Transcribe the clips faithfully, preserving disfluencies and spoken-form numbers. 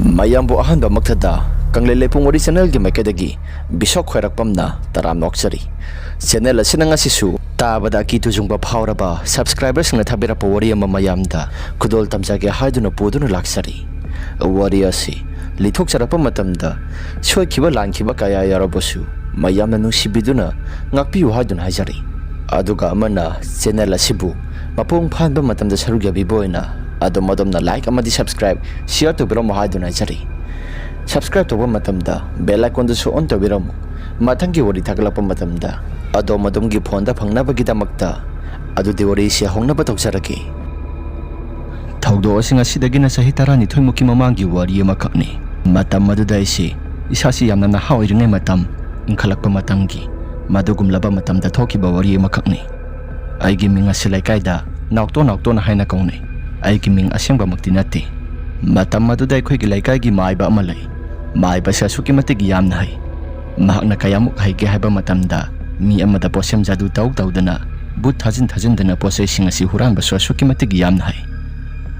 ꯃꯌꯥꯝꯕꯨ ꯑꯍꯥꯟꯕꯃꯛꯇꯗ ꯀꯪꯂꯩ ꯂꯩꯄꯨꯡ ꯋꯥꯔꯤ ꯆꯦꯅꯦꯜꯒꯤ ꯃꯥꯏꯀꯩꯗꯒꯤ ꯕꯤꯁꯣꯛ ꯈ꯭ꯋꯥꯏꯔꯥꯛꯄꯝꯅ ꯇꯔꯥꯝꯅ ꯑꯣꯛꯆꯔꯤ꯫ ꯆꯦꯅꯦꯜ ꯑꯁꯤꯅ ꯉꯁꯤꯁꯨ ꯇꯥꯕꯗ ꯑꯀꯤ ꯇꯨꯖꯨꯡꯕ ꯐꯥꯎꯔꯕ ꯁꯕꯁꯀ꯭ꯔꯥꯏꯕꯔꯁꯤꯡꯅ ꯊꯥꯕꯤꯔꯛꯄ ꯋꯥꯔꯤ ꯑꯃ ꯃꯌꯥꯝꯗ ꯈꯨꯗꯣꯜ ꯇꯝꯖꯒꯦ ꯍꯥꯏꯗꯨꯅ ꯄꯨꯗꯨꯅ ꯂꯥꯛꯆꯔꯤ꯫ ꯋꯥꯔꯤ ꯑꯁꯤ ꯂꯤꯊꯣꯛꯆꯔꯛꯄ ꯃꯇꯝꯗ ꯁꯣꯏꯈꯤꯕ ꯂꯥꯟꯈꯤꯕ ꯀꯌꯥ ꯌꯥꯎꯔꯕꯁꯨ ꯃꯌꯥꯝꯅ ꯅꯨꯡꯁꯤꯕꯤꯗꯨꯅ ꯉꯥꯛꯄꯤꯌꯨ ꯍꯥꯏꯗꯨꯅ ꯍꯥꯏꯖꯔꯤ꯫ ꯑꯗꯨꯒ ꯑꯃꯅ ꯆꯦꯅꯦꯜ ꯑꯁꯤꯕꯨ ꯃꯄꯨꯡ ꯐꯥꯍꯟꯕ ꯃꯇꯝꯗ ꯁꯔꯨꯛ ꯌꯥꯕꯤꯕ ꯑꯣꯏꯅ ꯑꯗꯣꯝ ꯑꯗꯣꯝꯅ ꯂꯥꯏꯛ ꯑꯃꯗꯤ ꯁꯕꯁꯀ꯭ꯔꯥꯏꯕ, ꯁꯤꯌꯔ ꯇꯧꯕꯤꯔꯝꯃꯨ ꯍꯥꯏꯗꯨꯅ ꯍꯥꯏꯖꯔꯤ꯫ ꯁꯕꯁꯀ꯭ꯔꯥꯏꯕ ꯇꯧꯕ ꯃꯇꯝꯗ ꯕꯦꯜ ꯑꯥꯏꯀꯣꯟꯗꯨꯁꯨ ꯑꯣꯟ ꯇꯧꯕꯤꯔꯝꯃꯨ꯫ ꯃꯊꯪꯒꯤ ꯋꯥꯔꯤ ꯊꯥꯒꯠꯂꯛꯄ ꯃꯇꯝꯗ ꯑꯗꯣꯝ ꯑꯗꯣꯝꯒꯤ ꯐꯣꯟꯗ ꯐꯪꯅꯕꯒꯤꯗꯃꯛꯇ꯫ ꯑꯗꯨꯗꯤ ꯋꯥꯔꯤꯁꯤ ꯍꯧꯅꯕ ꯇꯧꯖꯔꯒꯦ꯫ ꯊꯧꯗꯣꯛ ꯑꯁꯤ ꯉꯁꯤꯗꯒꯤꯅ ꯆꯍꯤ ꯇꯔꯥꯅꯤꯊꯣꯏꯃꯨꯛꯀꯤ ꯃꯃꯥꯡꯒꯤ ꯋꯥꯔꯤ ꯑꯃꯈꯛꯅꯤ꯫ ꯃꯇꯝ ꯑꯗꯨꯗ ꯑꯩꯁꯤ ꯏꯁꯥꯁꯤ ꯌꯥꯝꯅ ꯅꯍꯥ ꯑꯣꯏꯔꯤꯉꯩ ꯃꯇꯝ, ꯏꯟꯈꯠꯂꯛꯄ ꯃꯇꯝꯒꯤ, ꯃꯗꯨꯒꯨꯝꯂꯕ ꯃꯇꯝꯗ ꯊꯣꯛꯈꯤꯕ ꯋꯥꯔꯤ ꯑꯃꯈꯛꯅꯤ꯫ ꯑꯩꯒꯤ ꯃꯤꯡ ꯑꯁꯤ ꯂꯩꯀꯥꯏꯗ ꯅꯥꯎꯇꯣ ꯅꯥꯎꯇꯣꯅ ꯍꯥꯏꯅ ꯀꯧꯅꯩ꯫ ꯑꯩꯒꯤ ꯃꯤꯡ ꯑꯁꯦꯡꯕꯃꯛꯇꯤ ꯅꯠꯇꯦ꯫ ꯃꯇꯝ ꯑꯗꯨꯗ ꯑꯩꯈꯣꯏꯒꯤ ꯂꯩꯀꯥꯏꯒꯤ ꯃꯥꯏꯕ ꯑꯃ ꯂꯩ꯫ ꯃꯥꯏꯕꯁꯤ ꯑꯁꯨꯛꯀꯤ ꯃꯇꯤꯛ ꯌꯥꯝꯅ ꯍꯩ꯫ ꯃꯍꯥꯛꯅ ꯀꯌꯥꯃꯨꯛ ꯍꯩꯒꯦ ꯍꯥꯏꯕ ꯃꯇꯝꯗ, ꯃꯤ ꯑꯃꯗ ꯄꯣꯠꯁꯦꯝ ꯖꯥꯗꯨ ꯇꯧ ꯇꯧꯗꯅ, ꯕꯨꯠ ꯊꯥꯖꯤꯟ ꯊꯥꯖꯤꯟꯗꯅ ꯄꯣꯠꯆꯩꯁꯤꯡ ꯑꯁꯤ ꯍꯨꯔꯥꯟꯕꯁꯨ ꯑꯁꯨꯛꯀꯤ ꯃꯇꯤꯛ ꯌꯥꯝꯅ ꯍꯩ꯫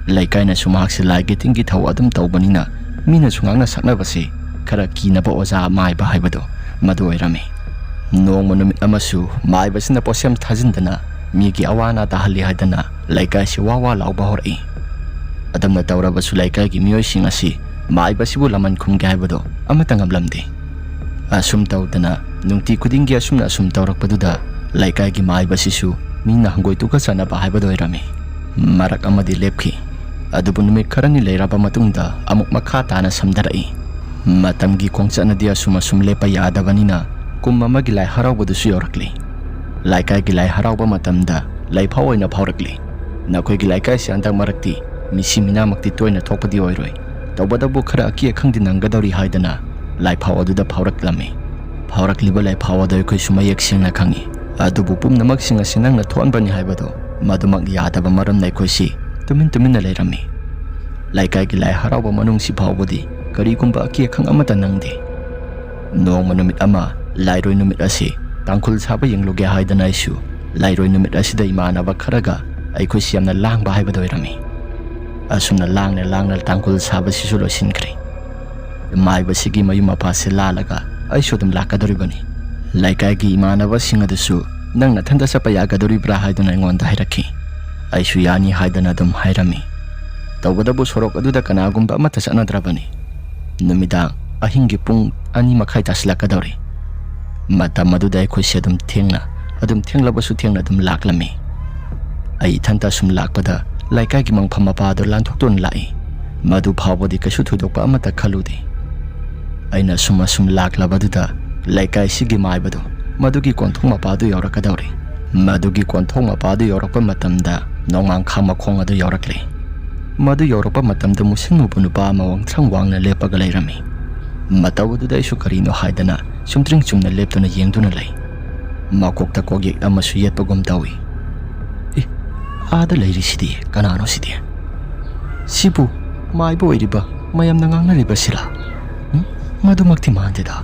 ꯂꯩꯀꯥꯏꯅꯁꯨ ꯃꯍꯥꯛꯁꯤ ꯂꯥꯏꯒꯤ ꯇꯤꯟꯒꯤ ꯊꯧ ꯑꯗꯨꯝ ꯇꯧꯕꯅꯤꯅ, ꯃꯤꯅꯁꯨ ꯉꯥꯡꯅ ꯁꯛꯅꯕꯁꯤ ꯈꯔ ꯀꯤꯅꯕ ꯑꯣꯖꯥ ꯃꯥꯏꯕ ꯍꯥꯏꯕꯗꯣ ꯃꯗꯨ ꯑꯣꯏꯔꯝꯃꯤ꯫ ꯅꯣꯡꯃ ꯅꯨꯃꯤꯠ ꯑꯃꯁꯨ ꯃꯥꯏꯕꯁꯤꯅ ꯄꯣꯠꯁꯦꯝ ꯊꯥꯖꯤꯟꯗꯅ ꯃꯤꯒꯤ ꯑꯋꯥ ꯑꯅꯥ ꯇꯥꯍꯜꯂꯤ ꯍꯥꯏꯗꯅ ꯂꯩꯀꯥꯏꯁꯤ ꯋꯥ ꯋꯥ ꯂꯥꯎꯕ ꯍꯧꯔꯛꯏ꯫ ꯑꯗꯨꯝꯅ ꯇꯧꯔꯕꯁꯨ ꯂꯩꯀꯥꯏꯒꯤ ꯃꯤꯑꯣꯏꯁꯤꯡ ꯑꯁꯤ ꯃꯥꯏꯕꯁꯤꯕꯨ ꯂꯃꯟ ꯈꯨꯝꯒꯦ ꯍꯥꯏꯕꯗꯣ ꯑꯃꯠꯇ ꯉꯝꯂꯝꯗꯦ꯫ ꯑꯁꯨꯝ ꯇꯧꯗꯅ ꯅꯨꯡꯇꯤ ꯈꯨꯗꯤꯡꯒꯤ ꯑꯁꯨꯝꯅ ꯑꯁꯨꯝ ꯇꯧꯔꯛꯄꯗꯨꯗ ꯂꯩꯀꯥꯏꯒꯤ ꯃꯥꯏꯕꯁꯤꯁꯨ ꯃꯤꯅ ꯍꯪꯒꯣꯏ ꯇꯨꯀꯠꯆꯅꯕ ꯍꯥꯏꯕꯗꯨ ꯑꯣꯏꯔꯝꯃꯤ꯫ ꯃꯔꯛ ꯑꯃꯗꯤ ꯂꯦꯞꯈꯤ꯫ ꯑꯗꯨꯕꯨ ꯅꯨꯃꯤꯠ ꯈꯔꯅꯤ ꯂꯩꯔꯕ ꯃꯇꯨꯡꯗ ꯑꯃꯨꯛ ꯃꯈꯥ ꯇꯥꯅ ꯁꯝꯊꯔꯛꯏ꯫ ꯃꯇꯝꯒꯤ ꯈꯣꯡꯆꯠꯅꯗꯤ ꯑꯁꯨꯝ ꯑꯁꯨꯝ ꯂꯦꯞꯄ ꯌꯥꯗꯕꯅꯤꯅ ꯀꯨꯝ ꯑꯃꯒꯤ ꯂꯥꯏ ꯍꯔꯥꯎꯕꯗꯨꯁꯨ ꯌꯧꯔꯛꯂꯤ꯫ ꯂꯩꯀꯥꯏꯒꯤ ꯂꯥꯏ ꯍꯔꯥꯎꯕ ꯃꯇꯝꯗ ꯂꯥꯏꯐꯥꯎ ꯑꯣꯏꯅ ꯐꯥꯎꯔꯛꯂꯤ꯫ ꯅꯈꯣꯏꯒꯤ ꯂꯩꯀꯥꯏꯁꯤ ꯍꯟꯗꯛ ꯃꯔꯛꯇꯤ ꯃꯤꯁꯤ ꯃꯤꯅꯥꯃꯛꯇꯤ ꯇꯣꯏꯅ ꯊꯣꯛꯄꯗꯤ ꯑꯣꯏꯔꯣꯏ, ꯇꯧꯕꯇꯕꯨ ꯈꯔ ꯑꯀꯤ ꯑꯈꯪꯗꯤ ꯅꯪꯒꯗꯧꯔꯤ ꯍꯥꯏꯗꯅ ꯂꯥꯏꯐꯥꯎ ꯑꯗꯨꯗ ꯐꯥꯎꯔꯛꯂꯝꯃꯤ꯫ ꯐꯥꯎꯔꯛꯂꯤꯕ ꯂꯥꯏꯐꯥꯎ ꯑꯗꯨ ꯑꯩꯈꯣꯏꯁꯨ ꯃꯌꯦꯛ ꯁꯦꯡꯅ ꯈꯪꯏ꯫ ꯑꯗꯨꯕꯨ ꯄꯨꯝꯅꯃꯛꯁꯤꯡ ꯑꯁꯤ ꯅꯪꯅ ꯊꯣꯛꯍꯟꯕꯅꯤ ꯍꯥꯏꯕꯗꯨ ꯃꯗꯨꯃꯛ ꯌꯥꯗꯕ ꯃꯔꯝꯅ ꯑꯩꯈꯣꯏꯁꯤ ꯇꯨꯃꯤꯟ ꯇꯨꯃꯤꯟꯅ ꯂꯩꯔꯝꯃꯤ꯫ ꯂꯩꯀꯥꯏꯒꯤ ꯂꯥꯏ ꯍꯔꯥꯎꯕ ꯃꯅꯨꯡꯁꯤ ꯐꯥꯎꯕꯗꯤ ꯀꯔꯤꯒꯨꯝꯕ ꯑꯀꯤ ꯑꯈꯪ ꯑꯃꯠꯇ ꯅꯪꯗꯦ꯫ ꯅꯣꯡꯃ ꯅꯨꯃꯤꯠ ꯑꯃ ꯂꯥꯏꯔꯣꯏ ꯅꯨꯃꯤꯠ ꯑꯁꯤ ꯇꯥꯡꯈꯨꯜ ꯁꯥꯕ ꯌꯦꯡꯂꯨꯒꯦ ꯍꯥꯏꯗꯅ ꯑꯩꯁꯨ ꯂꯥꯏꯔꯣꯏ ꯅꯨꯃꯤꯠ ꯑꯁꯤꯗ ꯏꯃꯥꯟꯅꯕ ꯈꯔꯒ ꯑꯩꯈꯣꯏꯁꯤ ꯌꯥꯝꯅ ꯂꯥꯡꯕ ꯍꯥꯏꯕꯗꯨ ꯑꯣꯏꯔꯝꯃꯤ꯫ ꯑꯁꯨꯝꯅ ꯂꯥꯡꯅ ꯂꯥꯡꯅ ꯇꯥꯡꯈꯨꯜ ꯁꯥꯕꯁꯤꯁꯨ ꯂꯣꯏꯁꯤꯟꯈ꯭ꯔꯦ꯫ ꯃꯥꯏꯕꯁꯤꯒꯤ ꯃꯌꯨꯝ ꯃꯄꯥꯁꯦ ꯂꯥꯜꯂꯒ ꯑꯩꯁꯨ ꯑꯗꯨꯝ ꯂꯥꯛꯀꯗꯧꯔꯤꯕꯅꯤ꯫ ꯂꯩꯀꯥꯏꯒꯤ ꯏꯃꯥꯟꯅꯕꯁꯤꯡ ꯑꯗꯨꯁꯨ "ꯅꯪ ꯅꯊꯟꯇ ꯆꯠꯄ ꯌꯥꯒꯗꯧꯔꯤꯕ꯭ꯔꯥ?" ꯍꯥꯏꯗꯨꯅ ꯑꯩꯉꯣꯟꯗ ꯍꯥꯏꯔꯛꯈꯤ꯫ ꯑꯩꯁꯨ "ꯌꯥꯅꯤ" ꯍꯥꯏꯗꯅ ꯑꯗꯨꯝ ꯍꯥꯏꯔꯝꯃꯤ꯫ ꯇꯧꯕꯇꯕꯨ ꯁꯣꯔꯣꯛ ꯑꯗꯨꯗ ꯀꯅꯥꯒꯨꯝꯕ ꯑꯃꯠꯇ ꯆꯠꯅꯗ꯭ꯔꯕꯅꯤ꯫ ꯅꯨꯃꯤꯗꯥꯡ ꯑꯍꯤꯡꯒꯤ ꯄꯨꯡ ꯑꯅꯤ ꯃꯈꯥꯏ ꯇꯥꯁꯤꯜꯂꯛꯀꯗꯧꯔꯦ꯫ ꯃꯇꯝ ꯑꯗꯨꯗ ꯑꯩꯈꯣꯏꯁꯦ ꯑꯗꯨꯝ ꯊꯦꯡꯅ, ꯑꯗꯨꯝ ꯊꯦꯡꯂꯕꯁꯨ ꯊꯦꯡꯅ ꯑꯗꯨꯝ ꯂꯥꯛꯂꯝꯃꯤ꯫ ꯑꯩ ꯏꯊꯟꯇ ꯁꯨꯝ ꯂꯥꯛꯄꯗ ꯂꯩꯀꯥꯏꯒꯤ ꯃꯪꯐꯝ ꯃꯄꯥꯗꯨ ꯂꯥꯟꯊꯣꯛꯇꯨꯅ ꯂꯥꯛꯏ꯫ ꯃꯗꯨ ꯐꯥꯎꯕꯗꯤ ꯀꯩꯁꯨ ꯊꯣꯏꯗꯣꯛꯄ ꯑꯃꯠꯇ ꯈꯜꯂꯨꯗꯦ꯫ ꯑꯩꯅ ꯁꯨꯝ ꯑꯁꯨꯝ ꯂꯥꯛꯂꯕꯗꯨꯗ ꯂꯩꯀꯥꯏꯁꯤꯒꯤ ꯃꯥꯏꯕꯗꯨ ꯃꯗꯨꯒꯤ ꯀꯣꯟꯊꯣꯡ ꯃꯄꯥꯗꯨ ꯌꯧꯔꯛꯀꯗꯧꯔꯦ꯫ ꯃꯗꯨꯒꯤ ꯀꯣꯟꯊꯣꯡ ꯃꯄꯥꯗꯨ ꯌꯧꯔꯛꯄ ꯃꯇꯝꯗ ꯅꯣꯡꯃꯥꯡꯈꯥ ꯃꯈꯣꯡ ꯑꯗꯨ ꯌꯧꯔꯛꯂꯦ꯫ ꯃꯗꯨ ꯌꯧꯔꯛꯄ ꯃꯇꯝꯗ ꯃꯨꯁꯤꯟ ꯃꯨꯕ ꯅꯨꯄꯥ ꯑꯃ ꯋꯥꯡꯊ꯭ꯔꯪ ꯋꯥꯡꯅ ꯂꯦꯞꯄꯒ ꯂꯩꯔꯝꯃꯤ꯫ ꯃꯇꯧ ꯑꯗꯨꯗ ꯑꯩꯁꯨ ꯀꯔꯤꯅꯣ ꯍꯥꯏꯗꯅ ꯁꯨꯝꯇ꯭ꯔꯤꯡ ꯆꯨꯝꯅ ꯂꯦꯞꯇꯨꯅ ꯌꯦꯡꯗꯨꯅ ꯂꯩ꯫ ꯃꯀꯣꯛꯇ ꯀꯣꯛꯌꯦꯛ ꯑꯃꯁꯨ ꯌꯦꯠꯄꯒꯨꯝ ꯇꯧꯏ꯫ "ꯑꯦ, ꯑꯥꯗ ꯂꯩꯔꯤꯁꯤꯗꯤ ꯀꯅꯥꯅꯣ ꯁꯤꯗꯤ? ꯁꯤꯕꯨ ꯃꯥꯏꯕ ꯑꯣꯏꯔꯤꯕ ꯃꯌꯥꯝꯅ ꯉꯥꯡꯅꯔꯤꯕꯁꯤꯔꯥ? ꯎꯝ, ꯃꯗꯨꯃꯛꯇꯤ ꯃꯥꯟꯗꯦꯗ"